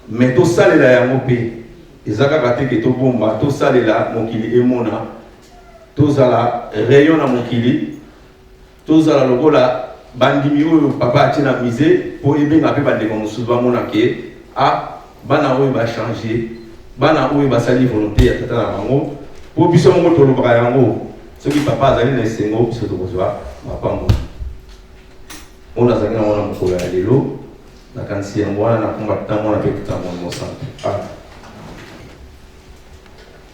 mais tosalela yango mpe. Eza kaka te ke tobomba, tosalela mokili emona, tozala rayon na mokili, tozala lokola bandimi oyo papa atie na musée mpo ebenga mpe bandeko mosusu bamona ke a bana oyo bachange, bana oyo basali volonté ya tata na bango. Mpo biso moko tolobaka yango, soki papa azali na esengo, biso tokozwa mapambo oyo nazalaki nango na mokolo ya lelo. Nakanisi yango wana na kombo ya Tata, Mwana mpe Tata Molimo Santu. Amen.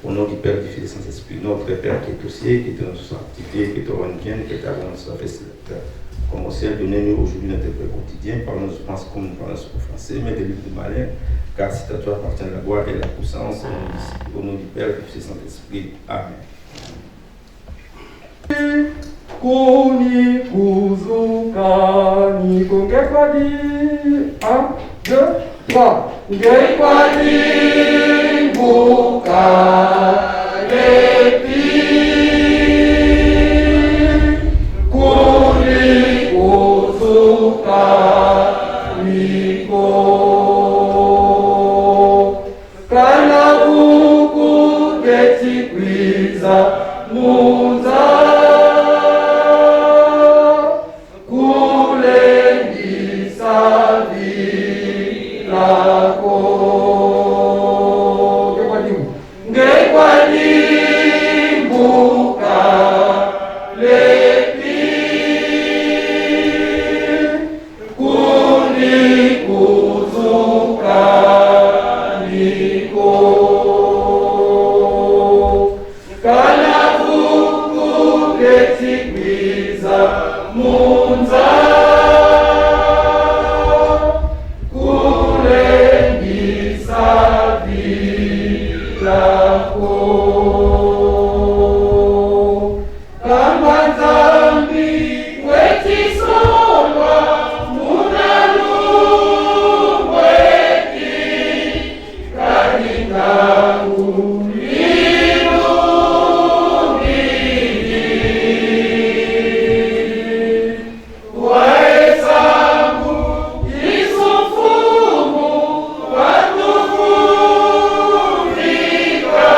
Au nom du Père, du Fils et du Saint-Esprit, notre Père qui est au ciel, que ton nom soit sanctifié, que ton règne vienne, que ta volonté soit faite sur la terre comme au ciel. Donnez-nous aujourd'hui notre pain quotidien. Pardonne nos offenses comme nous pardonnons aux offensés, mais délivre du malin, car c'est à toi appartient la gloire et la puissance. Au nom du Père, du Fils et du Saint-Esprit. Amen. Kuni kuzuka ni kongekwadi 1 2 3 ngekwadi mbuka leti kuni kuzuka niko kana kuku ketikwiza munza kulengisa vilako ngekwadimbuka leti kuni kuzuka niko kana kuku ketikwiza munza kulengisa vilako kamba nzambi wetisolwa munalubweti kalingangu ilungili waesangu isufumu watufurika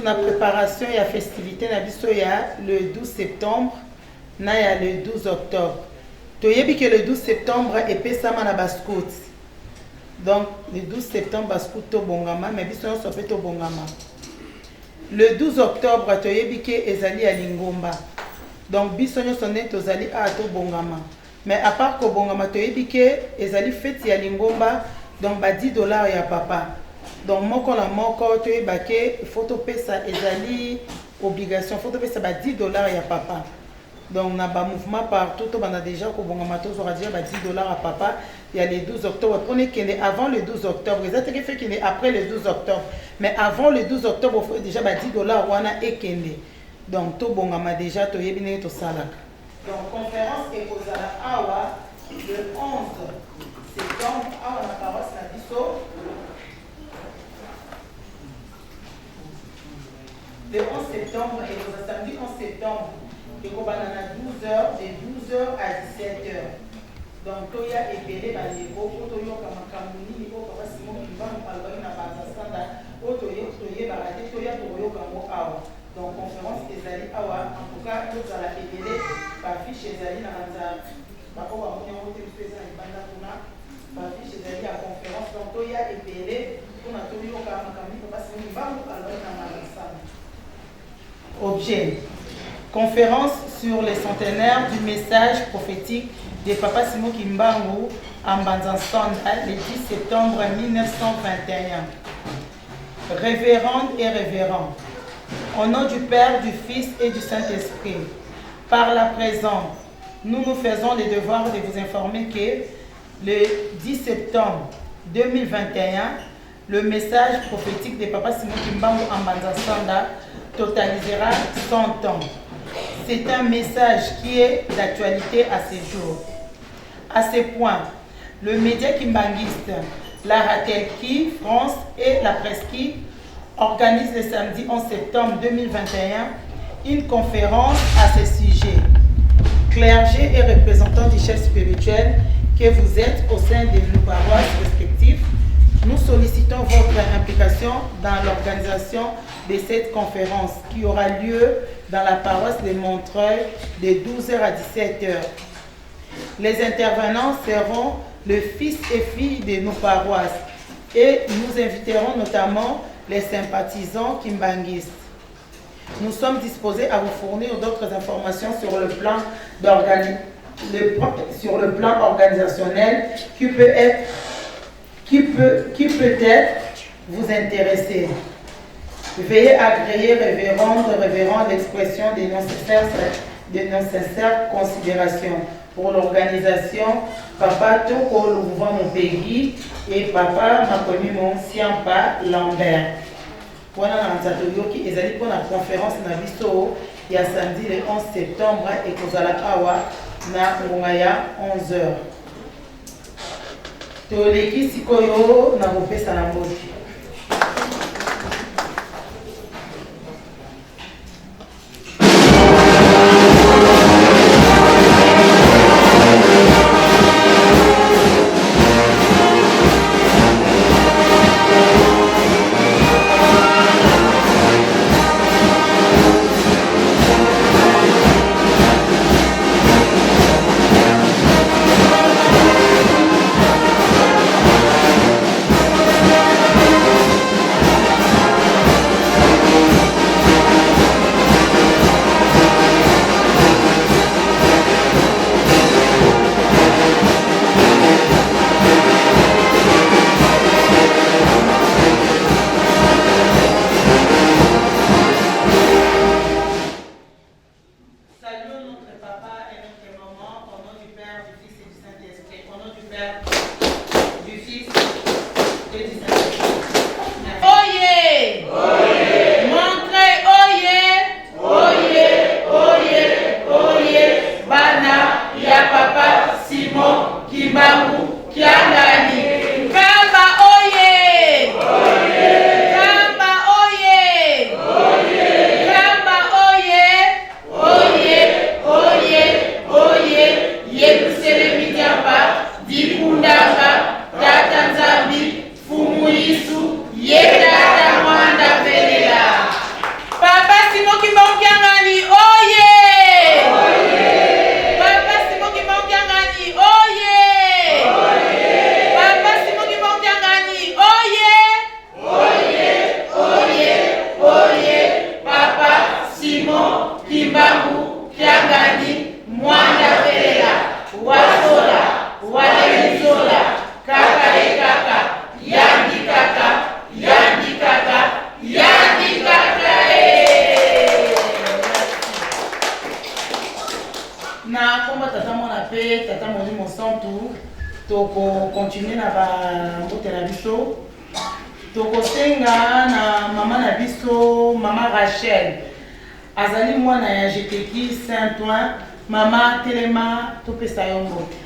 na préparation ya festivité na biso ya le 12 septembre na ya le 12 octobre. Toyebi ke le 12 septembre epesama na ba scouts. Donc le 12 septembre ba scouts tobongama, mais biso nyonso mpe tobongama. Le 12 octobre toyebi ke ezali ya lingomba. Donc biso nyonso nde tozali awa tobongama. Mais à part kobongama toyebi ke ezali feti ya lingomba, donc ba 10 dollars ya papa. Donc moko na moko toyeba ke faut topesa, ezali obligation, faut topesa ba 10 dollars ya papa. Donc na ba mouvement partout tobanda déjà kobongama, tozwaka déjà ba 10 dollars ya papa ya le 12 octobre mpona ekende avant le 12 octobre. Eza teke fe ekende après le 12 octobre, mais avant le 12 octobre faut déjà ba 10 dollars wana ekende. Donc tobongama déjà, toyebi ndenge tosalaka. Donc conférence ekozala awa le 11 septembre awa na paroisse na biso. Le 11 septembre ekozala samedi 11 septembre, ekobanda na 12h, de 12h à 17h. Donc toya ebele bandeko mpo toyoka makambo nini oyo papa Simon Kimbangu alobaki na Banza Sanda oyo toyebaka te, toya tokoyoka yango awa. Donc conférence ezali awa, en tout cas tozala ebele, bafiche ezali na banza, baoyo bamoni yango te, biso eza na libanda kuna, bafiche ezali ya conférence. Donc toya ebele mpona toyoka makambo nini papa Simon Kimbangu alobaki na Banza Sanda. Objet: conférence sur le centenaire du message prophétique de Papa Simon Kimbangu à Mbanza-Nsanda le 10 septembre 1921. Révérende et révérend, au nom du Père, du Fils et du Saint-Esprit, par la présente, nous nous faisons le devoir de vous informer que le 10 septembre 2021, le message prophétique de Papa Simon Kimbangu à Mbanza-Nsanda totalisera 100 ans. C'est un message qui est d'actualité à ce jour. À ce point, le média kimbanguiste, la Ratelki France et la Presqu'île organisent le samedi 11 septembre 2021 une conférence à ce sujet. Clergé et représentants du chef spirituel que vous êtes au sein de nos paroisses respectives, nous sollicitons votre implication dans l'organisation de cette conférence qui aura lieu dans la paroisse de Montreuil de 12h à 17h. Les intervenants seront le fils et filles de nos paroisses et nous inviterons notamment les sympathisants kimbanguistes. Nous sommes disposés à vous fournir d'autres informations sur le plan sur le plan organisationnel qui peut être qui peut qui peut être vous intéresser. Veuillez agréer, révérende, révérend, l'expression de nos sincères, de nos sincères considérations pour l'organisation Papa Toko Louvois Mopegi et Papa Makonimo Siampa Lambert. Wana na nza toyoki ezali mpona conférence na biso ya samedi le 11 septembre ekozala awa na ngonga ya 11h. Toleki sikoyo na kopesa na mbote. Kimbangu Kiangani Mwanda Felela Wasola Walemizola Kaka e kaka Yandi kaka Yandi kaka Yandi kaka e Na kombo tata mwana pe tata molimo santu toko continuer na ba mbote na biso. Tokosenga na mama na biso mama Rachel azali mwana ya Jeteki Saint Ouen. Mama telema topesa yo mbote.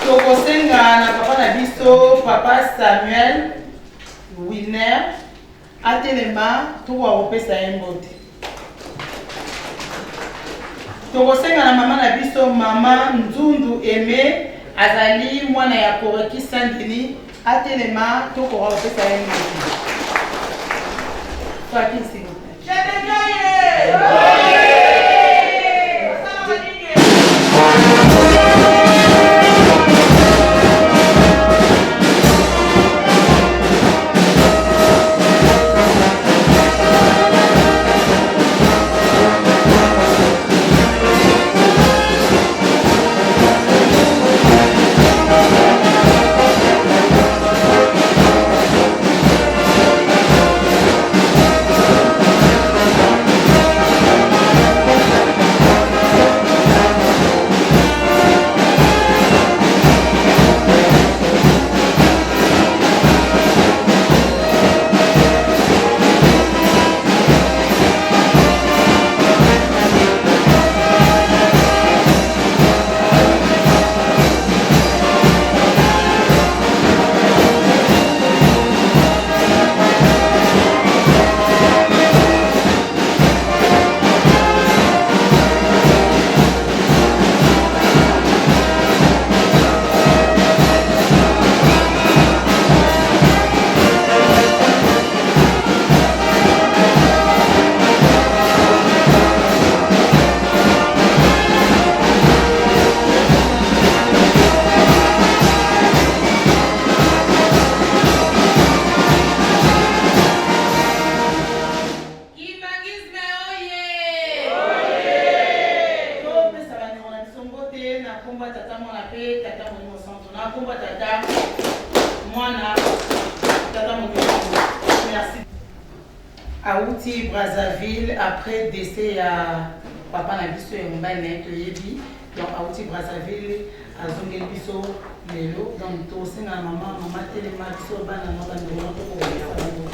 Tokosenga na papa na biso papa Samuel Wilner atelema tokoka kopesa ye mbote. Tokosenga na mama na biso mama Nzundu Aime azali mwana ya Koreki Saint Denis atelema tokoka kopesa ye mbote. Faki, s'il vous plaît. Auti Brazzaville après décès ya papa na biso ya mobali na ye toyebi, donc auti Brazzaville azongeli biso lelo, donc tosenga na mama mama telema biso bana na bandeko na tokokopesa bango.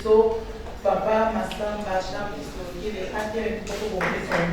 So, Papa Massamba Charles Songile, atelemi mpo tokopesa ye.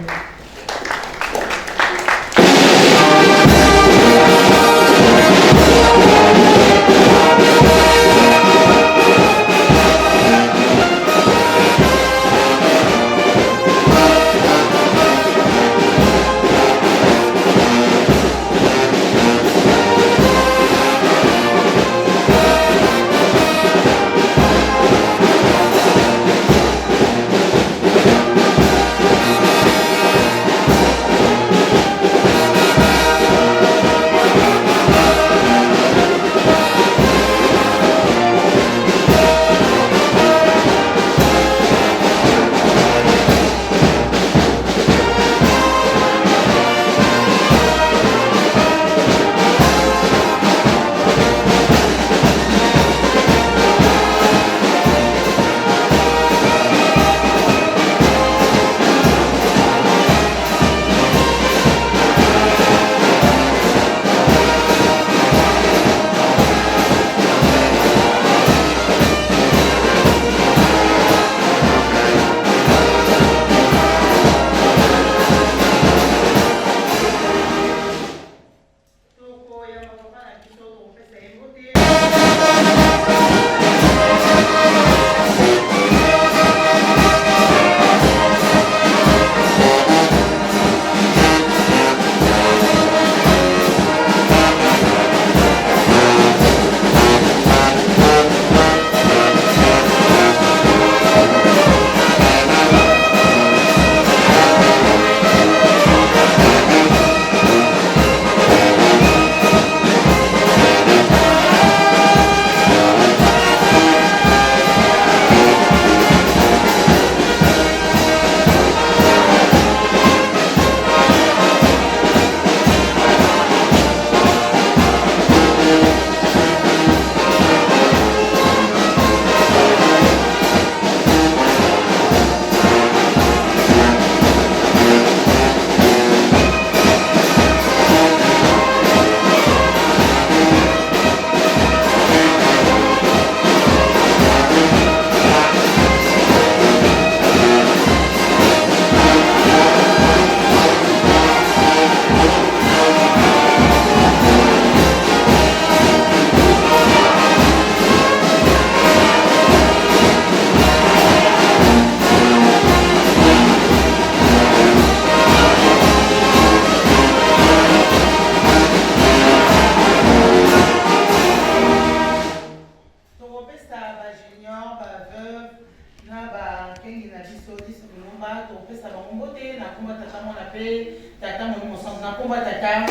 biso Lise Mulumba. Tokopesa bango mbote na kombo ya Tata, Mwana mpe Tata Molimo Santu. Na kombo ya Tata,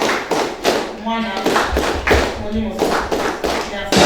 Mwana, Molimo Santu. Merci.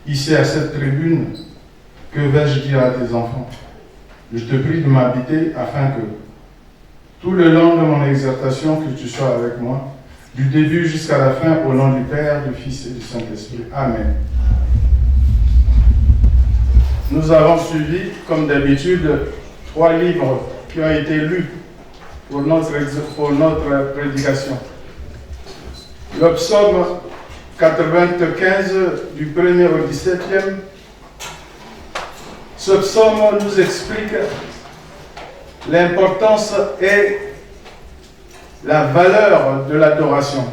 Ici à cette tribune, que vais-je dire à tes enfants Je te prie de m'habiter afin que, tout le long de mon exhortation, que tu sois avec moi, du début jusqu'à la fin, au nom du Père, du Fils et du Saint-Esprit. Amen. Nous avons suivi, comme d'habitude, trois livres qui ont été lus pour notre, pour notre prédication. Le psaume 95 du 1er au 17e, ce psaume nous explique l'importance et la valeur de l'adoration.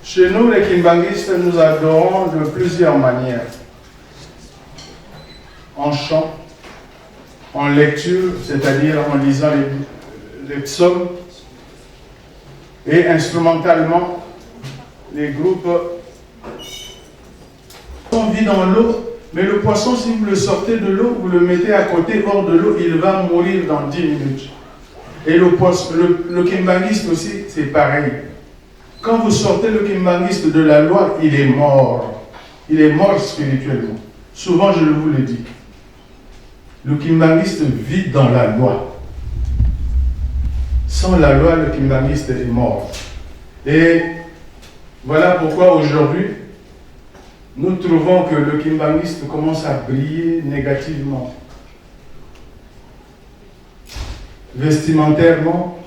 Chez nous, les Kimbanguistes, nous adorons de plusieurs manières. En chant, en lecture, c'est-à-dire en lisant les, les psaumes, et instrumentalement, les groupes on vit dans l'eau, mais le poisson, si vous le sortez de l'eau, vous le mettez à côté hors de l'eau, il va mourir dans 10 minutes. Et le, poisson, le, le kimbanguiste aussi, c'est pareil. Quand vous sortez le kimbanguiste de la loi, il est mort. Il est mort spirituellement. Souvent, je vous le dis. Le kimbanguiste vit dans la loi. Sans la loi, le kimbanguiste est mort. Et voilà pourquoi aujourd'hui, nous trouvons que le kimbanguiste commence à briller négativement. Vestimentairement,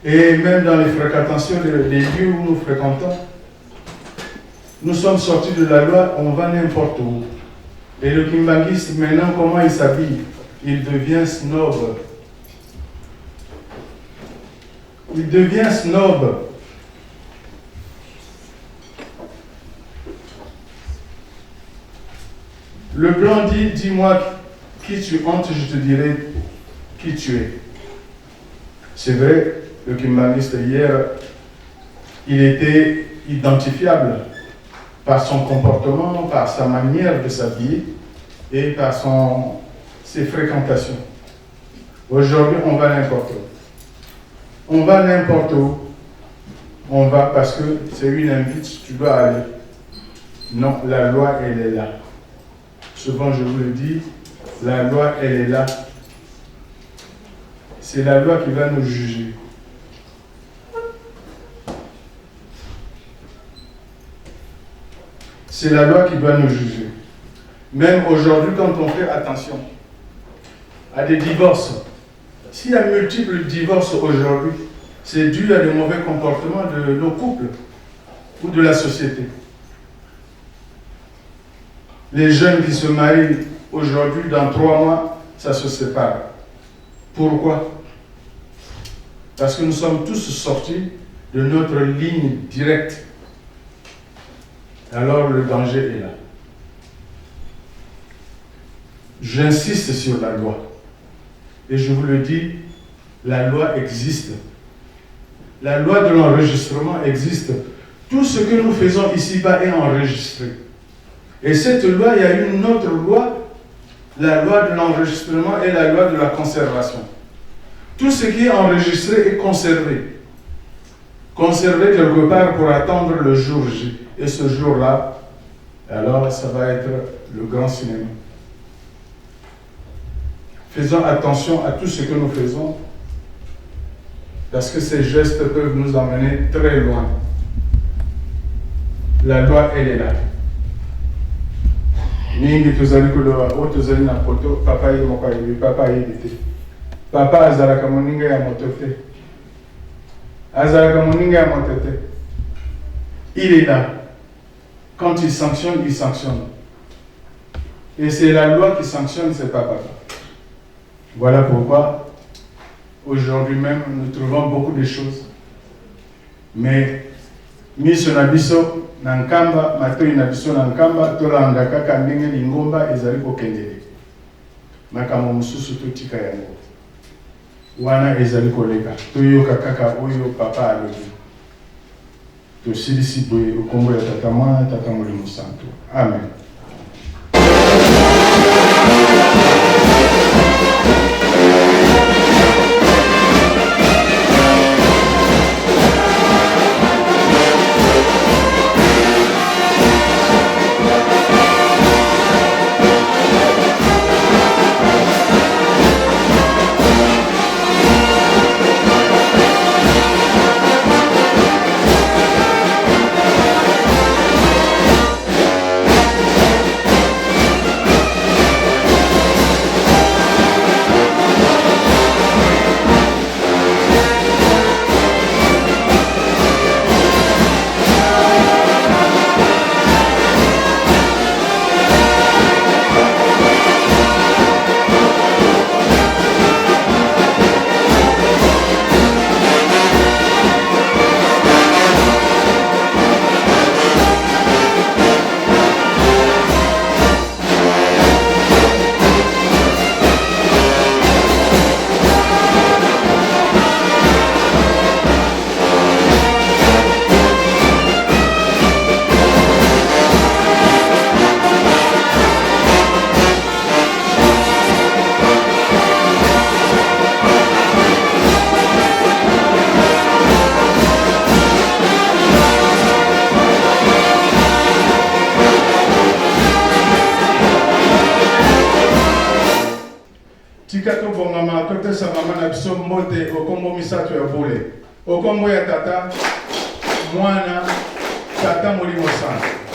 et même dans les fréquentations des lieux où nous fréquentons, nous sommes sortis de la loi, on va n'importe où. Et le kimbanguiste, maintenant, comment il s'habille Il devient snob. Il devient snob. Le blanc dit, dis-moi qui tu hantes, je te dirai qui tu es. C'est vrai, le kimbanguiste hier, il était identifiable par son comportement, par sa manière de s'habiller et par son, ses fréquentations. Aujourd'hui, on va n'importe où. On va n'importe où. On va parce que c'est une invite, tu dois aller. Non, la loi, elle est là. Souvent, je vous le dis, la loi, elle est là. C'est la loi qui va nous juger. C'est la loi qui doit nous juger. Même aujourd'hui, quand on fait attention à des divorces, s'il y a multiples divorces aujourd'hui, c'est dû à des mauvais comportements de nos couples ou de la société. Les jeunes qui se marient aujourd'hui, dans trois mois, ça se sépare. Pourquoi Parce que nous sommes tous sortis de notre ligne directe. Alors le danger est là. J'insiste sur la loi. Et je vous le dis, la loi existe. La loi de l'enregistrement existe. Tout ce que nous faisons ici-bas est enregistré. Et cette loi, il y a une autre loi, la loi de l'enregistrement et la loi de la conservation. Tout ce qui est enregistré est conservé. Conservé quelque part pour attendre le jour J. Et ce jour-là, alors ça va être le grand cinéma. Faisons attention à tout ce que nous faisons, parce que ces gestes peuvent nous emmener très loin. La loi, elle est là. mingi tozali koloba oyo tozali na poto papa ye moko ayebi papa ayebi te papa azalaka moninga ya moto te azalaka moninga ya moto te il est là quand il sanctionne il sanctionne et c'est la loi qui sanctionne c'est pas papa voilà pourquoi aujourd'hui même nous trouvons beaucoup de choses mais miso na biso na nkamba matoi na biso na nkamba tolanda kaka ndenge lingomba ezali kokendele makambo mosusu totika yango wana ezali koleka toyoka kaka oyo papa alobi tosilisi boye okombo ya tata mwana tata molimo santo amen Tika tobongama topesa mama na biso mbote okombo misato ya bule. Okombo ya Tata, Mwana, Tata Molimo Santu.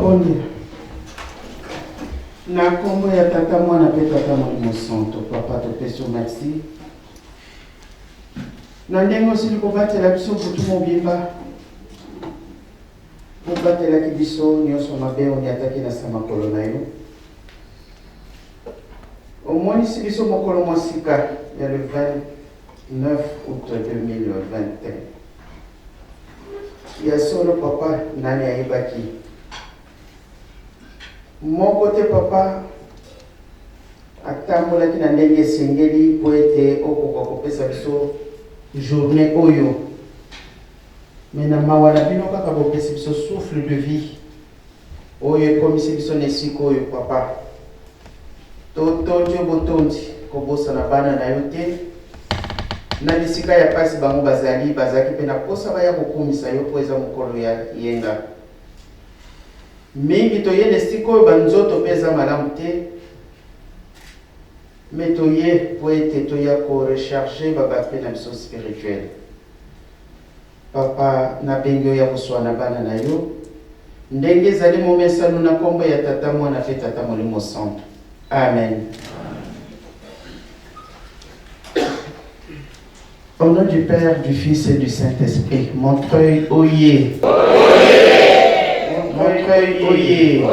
Tobondela. Na kombo ya Tata, Mwana mpe Tata Molimo Santo, Papa topesi yo merci na ndenge osili kobatela biso butu mobimba. Obatelaki biso nyonso mabe onyataki na sa makolo na yo. Omonisi biso mokolo mwa sika ya le 29 août 2021. Ya solo papa, nani ayebaki? Moko te papa atambolaki na ndenge esengeli mpo ete okoka kopesa biso journée oyo. Mais na mawa na bino kaka bopesi biso souffle de vie oyo ekomisi biso na esika oyo papa. Totondi yo botondi, kobosana bana na yo te na bisika ya pasi bango bazali, bazalaki pe na posa baya kokumisa yo po eza mokolo ya yenga. Mingi toye na esika oyo ba nzoto pe eza malamu te, mais toye po ete toya ko recharger ba batteries na biso spirituelles. Papa, nabengi oya koswana bana na yo ndenge ezali momesano na kombo ya Tata, Mwana pe Tata Molimo Santu. Amen. Au nom du Père, du Fils et du Saint-Esprit, Montreuil, oyez. Montreuil, oyez.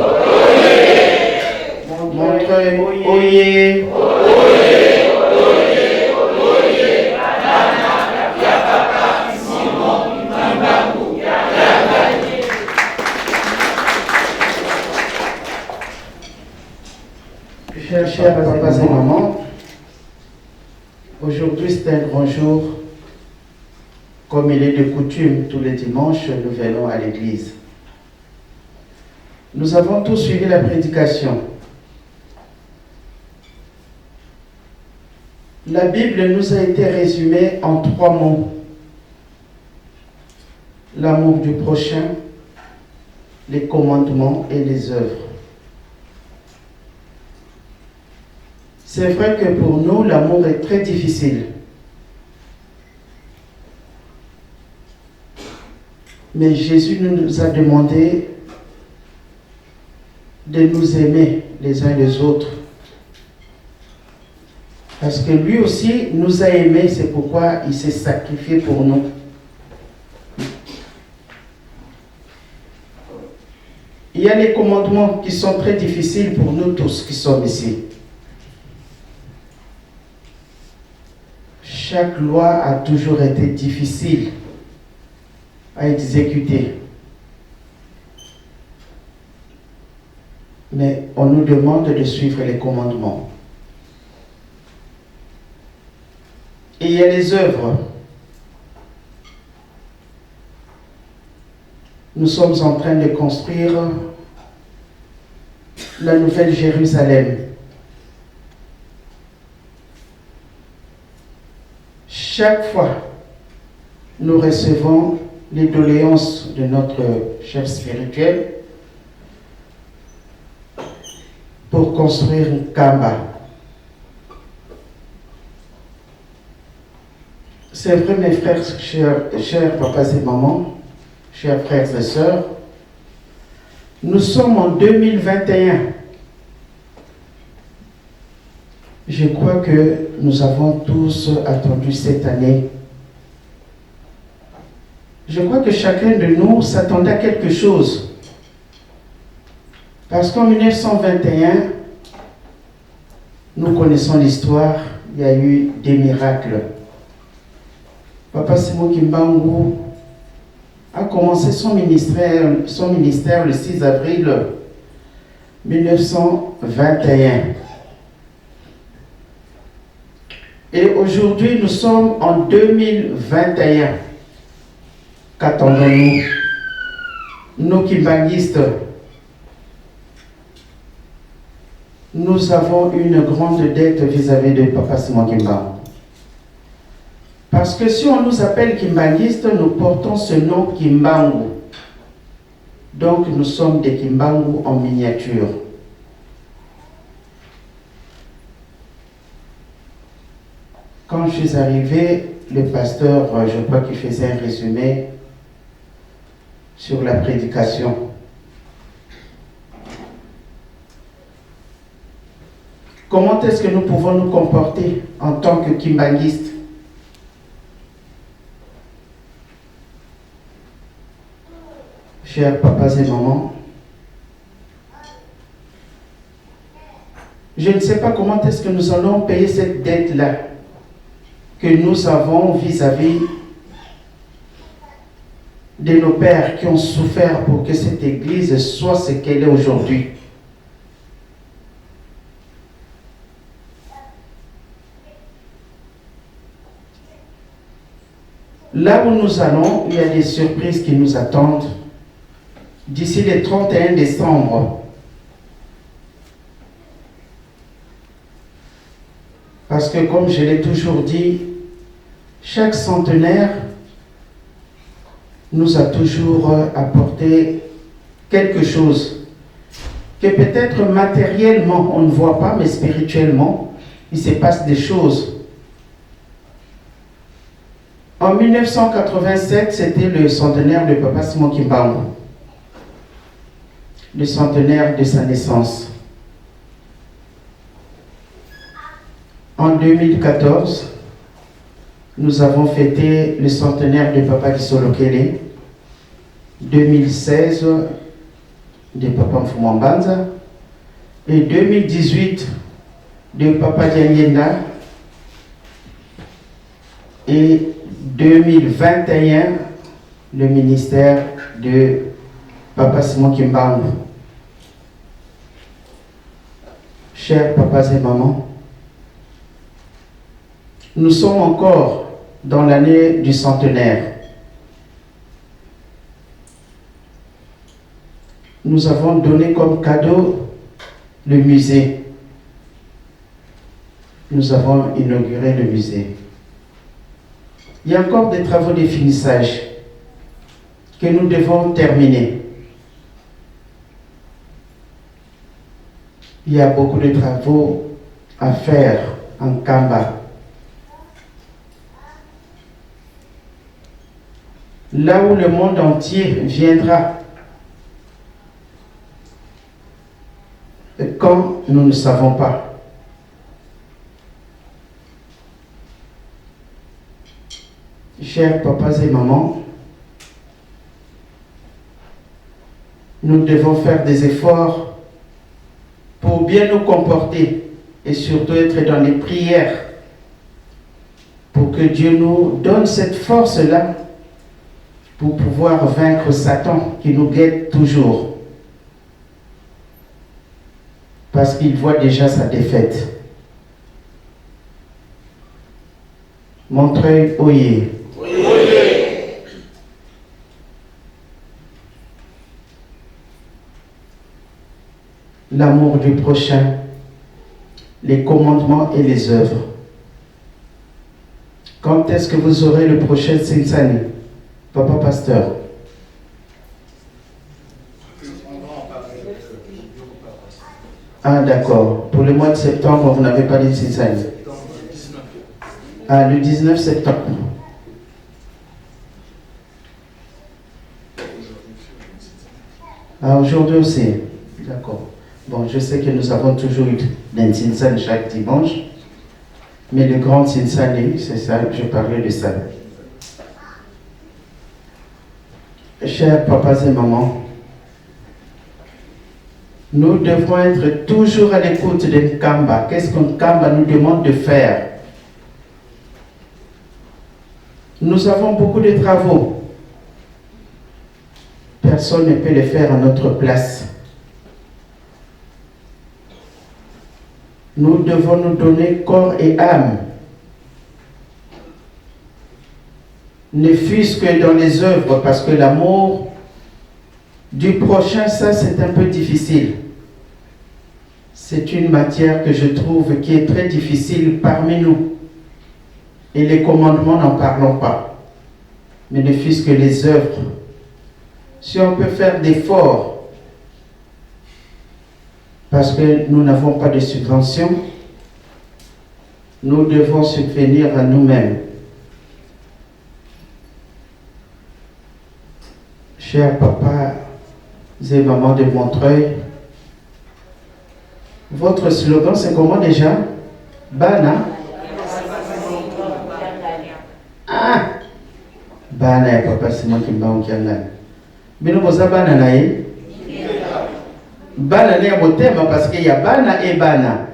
Montreuil, oyez. Chers papas et mamans, aujourd'hui c'est un grand jour. Comme il est de coutume, tous les dimanches, nous venons à l'église. Nous avons tous suivi la prédication. La Bible nous a été résumée en trois mots. L'amour du prochain, les commandements et les œuvres. C'est vrai que pour nous, l'amour est très difficile. Mais Jésus nous a demandé de nous aimer les uns les autres. Parce que lui aussi nous a aimés, c'est pourquoi il s'est sacrifié pour nous. Il y a les commandements qui sont très difficiles pour nous tous qui sommes ici. Chaque loi a toujours été difficile à exécuter. Mais on nous demande de suivre les commandements. Et il y a les œuvres. Nous sommes en train de construire la nouvelle Jérusalem. Chaque fois, nous recevons les doléances de notre chef spirituel pour construire Nkamba. C'est vrai, mes frères, chers, chers papas et mamans, chers frères et sœurs, nous sommes en 2021. Je crois que nous avons tous attendu cette année. Je crois que chacun de nous s'attendait à quelque chose. Parce qu'en 1921, nous connaissons l'histoire, il y a eu des miracles. Papa Simon Kimbangu a commencé son ministère, son ministère le 6 avril 1921. Et aujourd'hui, nous sommes en 2021. Qu'attendons-nous Nous kimbanguistes, nous avons une grande dette vis-à-vis de Papa Simon Kimbangu. Parce que si on nous appelle kimbanguistes, nous portons ce nom Kimbangu. Donc nous sommes des Kimbangu en miniature. Quand je suis arrivé, le pasteur, je crois qu'il faisait un résumé sur la prédication. Comment est-ce que nous pouvons nous comporter en tant que kimbanguistes? Chers papas et mamans, je ne sais pas comment est-ce que nous allons payer cette dette-là que nous avons vis-à-vis de nos pères qui ont souffert pour que cette église soit ce qu'elle est aujourd'hui. Là où nous allons, il y a des surprises qui nous attendent. D'ici le 31 décembre, parce que comme je l'ai toujours dit, chaque centenaire nous a toujours apporté quelque chose que peut-être matériellement on ne voit pas, mais spirituellement, il se passe des choses. En 1987, c'était le centenaire de Papa Simon Kimbangu, le centenaire de sa naissance. En 2014, nous avons fêté le centenaire de Papa Kisolokele. 2016, de Papa Mfumambanza. Et 2018, de Papa Diangienda. Et 2021, le ministère de Papa Simon Kimbangu. Chers papas et mamans, nous sommes encore dans l'année du centenaire. Nous avons donné comme cadeau le musée. Nous avons inauguré le musée. Il y a encore des travaux de finissage que nous devons terminer. Il y a beaucoup de travaux à faire en Kamba. Là où le monde entier viendra, quand nous ne savons pas. Chers papas et mamans, nous devons faire des efforts pour bien nous comporter et surtout être dans les prières pour que Dieu nous donne cette force-là pour pouvoir vaincre Satan qui nous guette toujours. Parce qu'il voit déjà sa défaite. Montreuil, Oye. L'amour du prochain, les commandements et les œuvres. Quand est-ce que vous aurez le prochain Sinsani, papa pasteur? Ah d'accord. Pour le mois de septembre, vous n'avez pas de Sinsani. Ah, le 19 septembre. Ah, aujourd'hui aussi. D'accord. Bon, je sais que nous avons toujours eu l'Intinsan chaque dimanche, mais le grand Tinsani, c'est ça, je parlais de ça. Chers papas et mamans, nous devons être toujours à l'écoute de Nkamba. Qu'est-ce que Nkamba nous demande de faire? Nous avons beaucoup de travaux. Personne ne peut les faire à notre place. Nous devons nous donner corps et âme. Ne fût-ce que dans les œuvres, parce que l'amour du prochain, ça c'est un peu difficile. C'est une matière que je trouve qui est très difficile parmi nous. Et les commandements, n'en parlons pas. Mais ne fût-ce que les œuvres. Si on peut faire d'efforts, parce que nous n'avons pas de subvention, nous devons subvenir à nous-mêmes. Chers papas et mamans de Montreuil, Votre slogan, c'est comment déjà? Bana? Ah! Bana ya Papa Simon Kimbangu Kiangani. Bino boza bana na ye? Bana ne ya motema parce que ya bana e bana.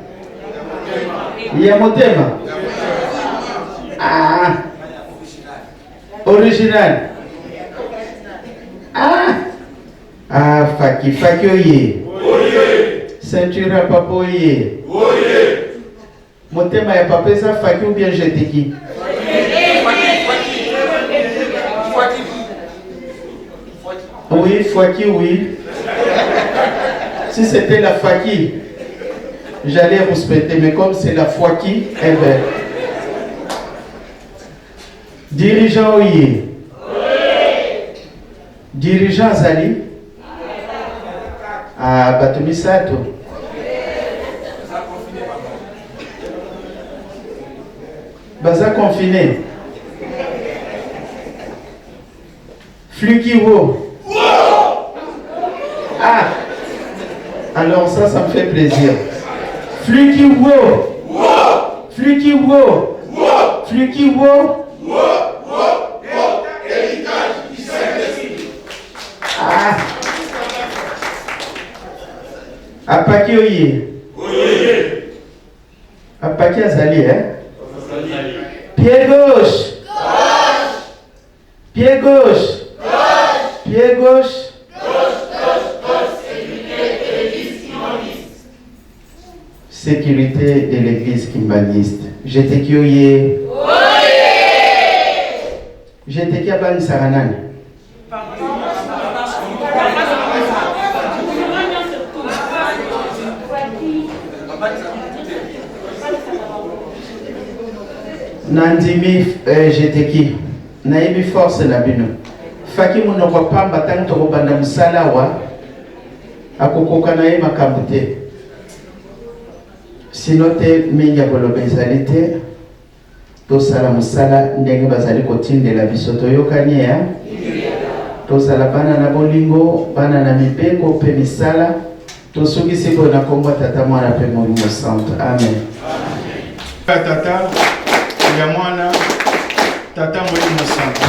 Ya motema. Ah! Original. Ah! Ah, faki faki oye. Oye. Ceinture ya papa oye. Oye. Motema ya papa eza faki ou bien jeteki? Oui, faki oui. Si c'était la faki, j'allais respecter, mais comme c'est la faki, eh ben. Dirigeant oye. Dirigeant azali? Ah, bato misato. Baza confiné. Fluki wo. Ah. Alors ça, ça me fait plaisir. Fluki wo. Fluki wo. Fluki wo. Ah. Apaki oye. Apaki azali, hein? Pied gauche. Pied gauche. Pied gauche. Sécurité de l'église kimbanguiste. J'étais curieux. J'étais qui abangisaka nani? Nandimi eh, jeteki nayebi force na bino faki monoko pamba ntango tokobanda mosala awa akokoka na ye makambo te sino te mingi ya koloba ezali te Tosala mosala ndenge bazali kotindela biso. Toyokani eh? Tozala bana na bolingo, bana na mibeko mpe misala. Tosukisi boye na kombo ya Tata, Mwana mpe Molimo Santu. Amen. Ya Tata, ya Mwana, Tata Molimo Santu.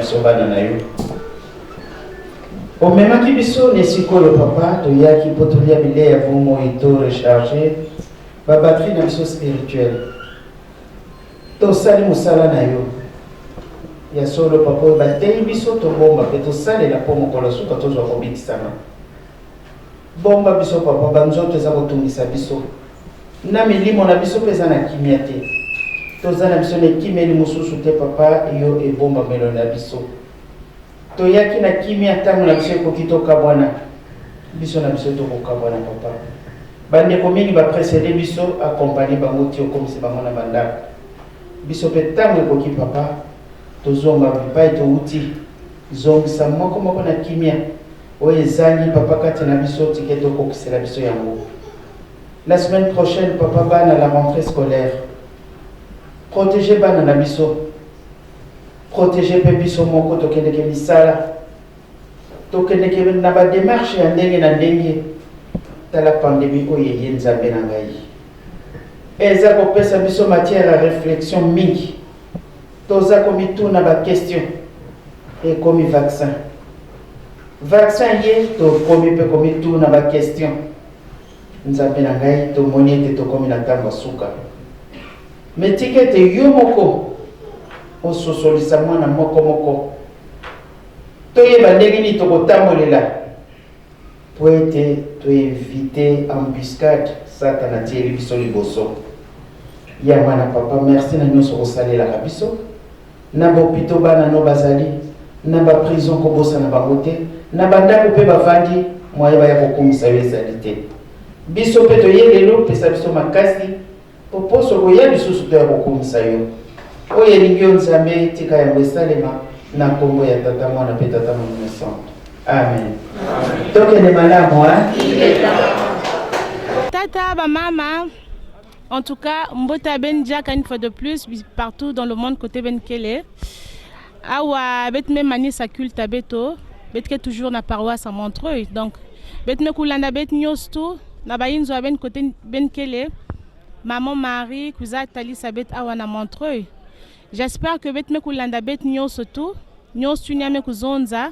biso bana na yo. Omemaki biso na esika oyo papa, toyaki mpo tolia bilei ya bomoi to recharger ba batterie na biso spirituelle. Tosali mosala na yo ya solo papa, oyo bateyi biso tobomba mpe tosalela mpo mokolo suka tozwa kobikisama. Bomba biso papa, banzoto eza kotungisa biso na milimo na biso mpe eza na kimia te. Toza na biso na ekimeli mosusu te papa, yo ebombamelo na biso. Toyaki na kimia, ntango na biso ekoki tokabwana, biso na biso tokokabwana papa. Bandeko mingi ba precede biso, accompagne bango ti okomisi bango na bandako. Biso mpe ntango ekoki papa, tozonga bipai towuti. Zongisa moko moko na kimia oyo ezangi papa kati na biso, tika ete okokisela biso yango. La semaine prochaine papa, bana la rentrée scolaire, protéger bana na biso, protéger mpe biso moko. Tokendeke misala, tokendeke na ba démarche ya ndenge na ndenge. Tala pandémie oyo eye, Nzambe na ngai, eza kopesa biso matière ya réflexion mingi. Toza komituna ba question. Ekomi vaccin, vaccin ye, tokomi mpe komituna ba question. Nzambe na ngai, tomoni ete tokomi na ntango ya suka. Me tika ete yo moko ososolisa mwana moko moko, toyeba ndenge nini tokotambolela mpo ete toevite embuscade Satana atieli biso liboso ya mwana. Papa, merci na nyonso kosalelaka biso na bopito. Bana no bazali na ba prison, kobosana bango te. Na bandako mpe bavandi, moye baya kokumisa yo ezali te. Biso mpe toye lelo, pesa biso makasi po poso koya lisusu toya kokumisa yo. Oyo elingi yo Nzambe, tika yango esalema na nkombo ya Tata, Mwana mpe Tata Molimo Santo. Amen. Tokende malamu. Tata, bamama, en tout cas, Mbota Ben Jack, une fois de plus, partout dans le monde, côté Ben Kele. Awa, bet me manisa culte beto, bet ke toujours na paroisse à Montreuil. Donc, bet me kulanda bet nyostu, na bayinzo ben côté Ben Kele. Maman Marie, kuza talisa bet awa na Montreuil. J'espère que bet me kulanda bet nyoso tout, nyosu nyame kuzonza,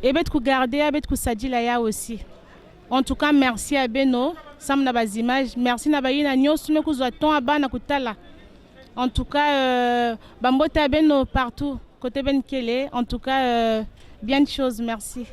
et bet ku garder, bet kusadila ya aussi. En tout cas, merci à Beno, Sam na bas images, merci na bayina nyonso me kuzwa ton abana kutala. En tout cas, bambote à Beno partout, côté Ben Kele, en tout cas, bien de choses, merci.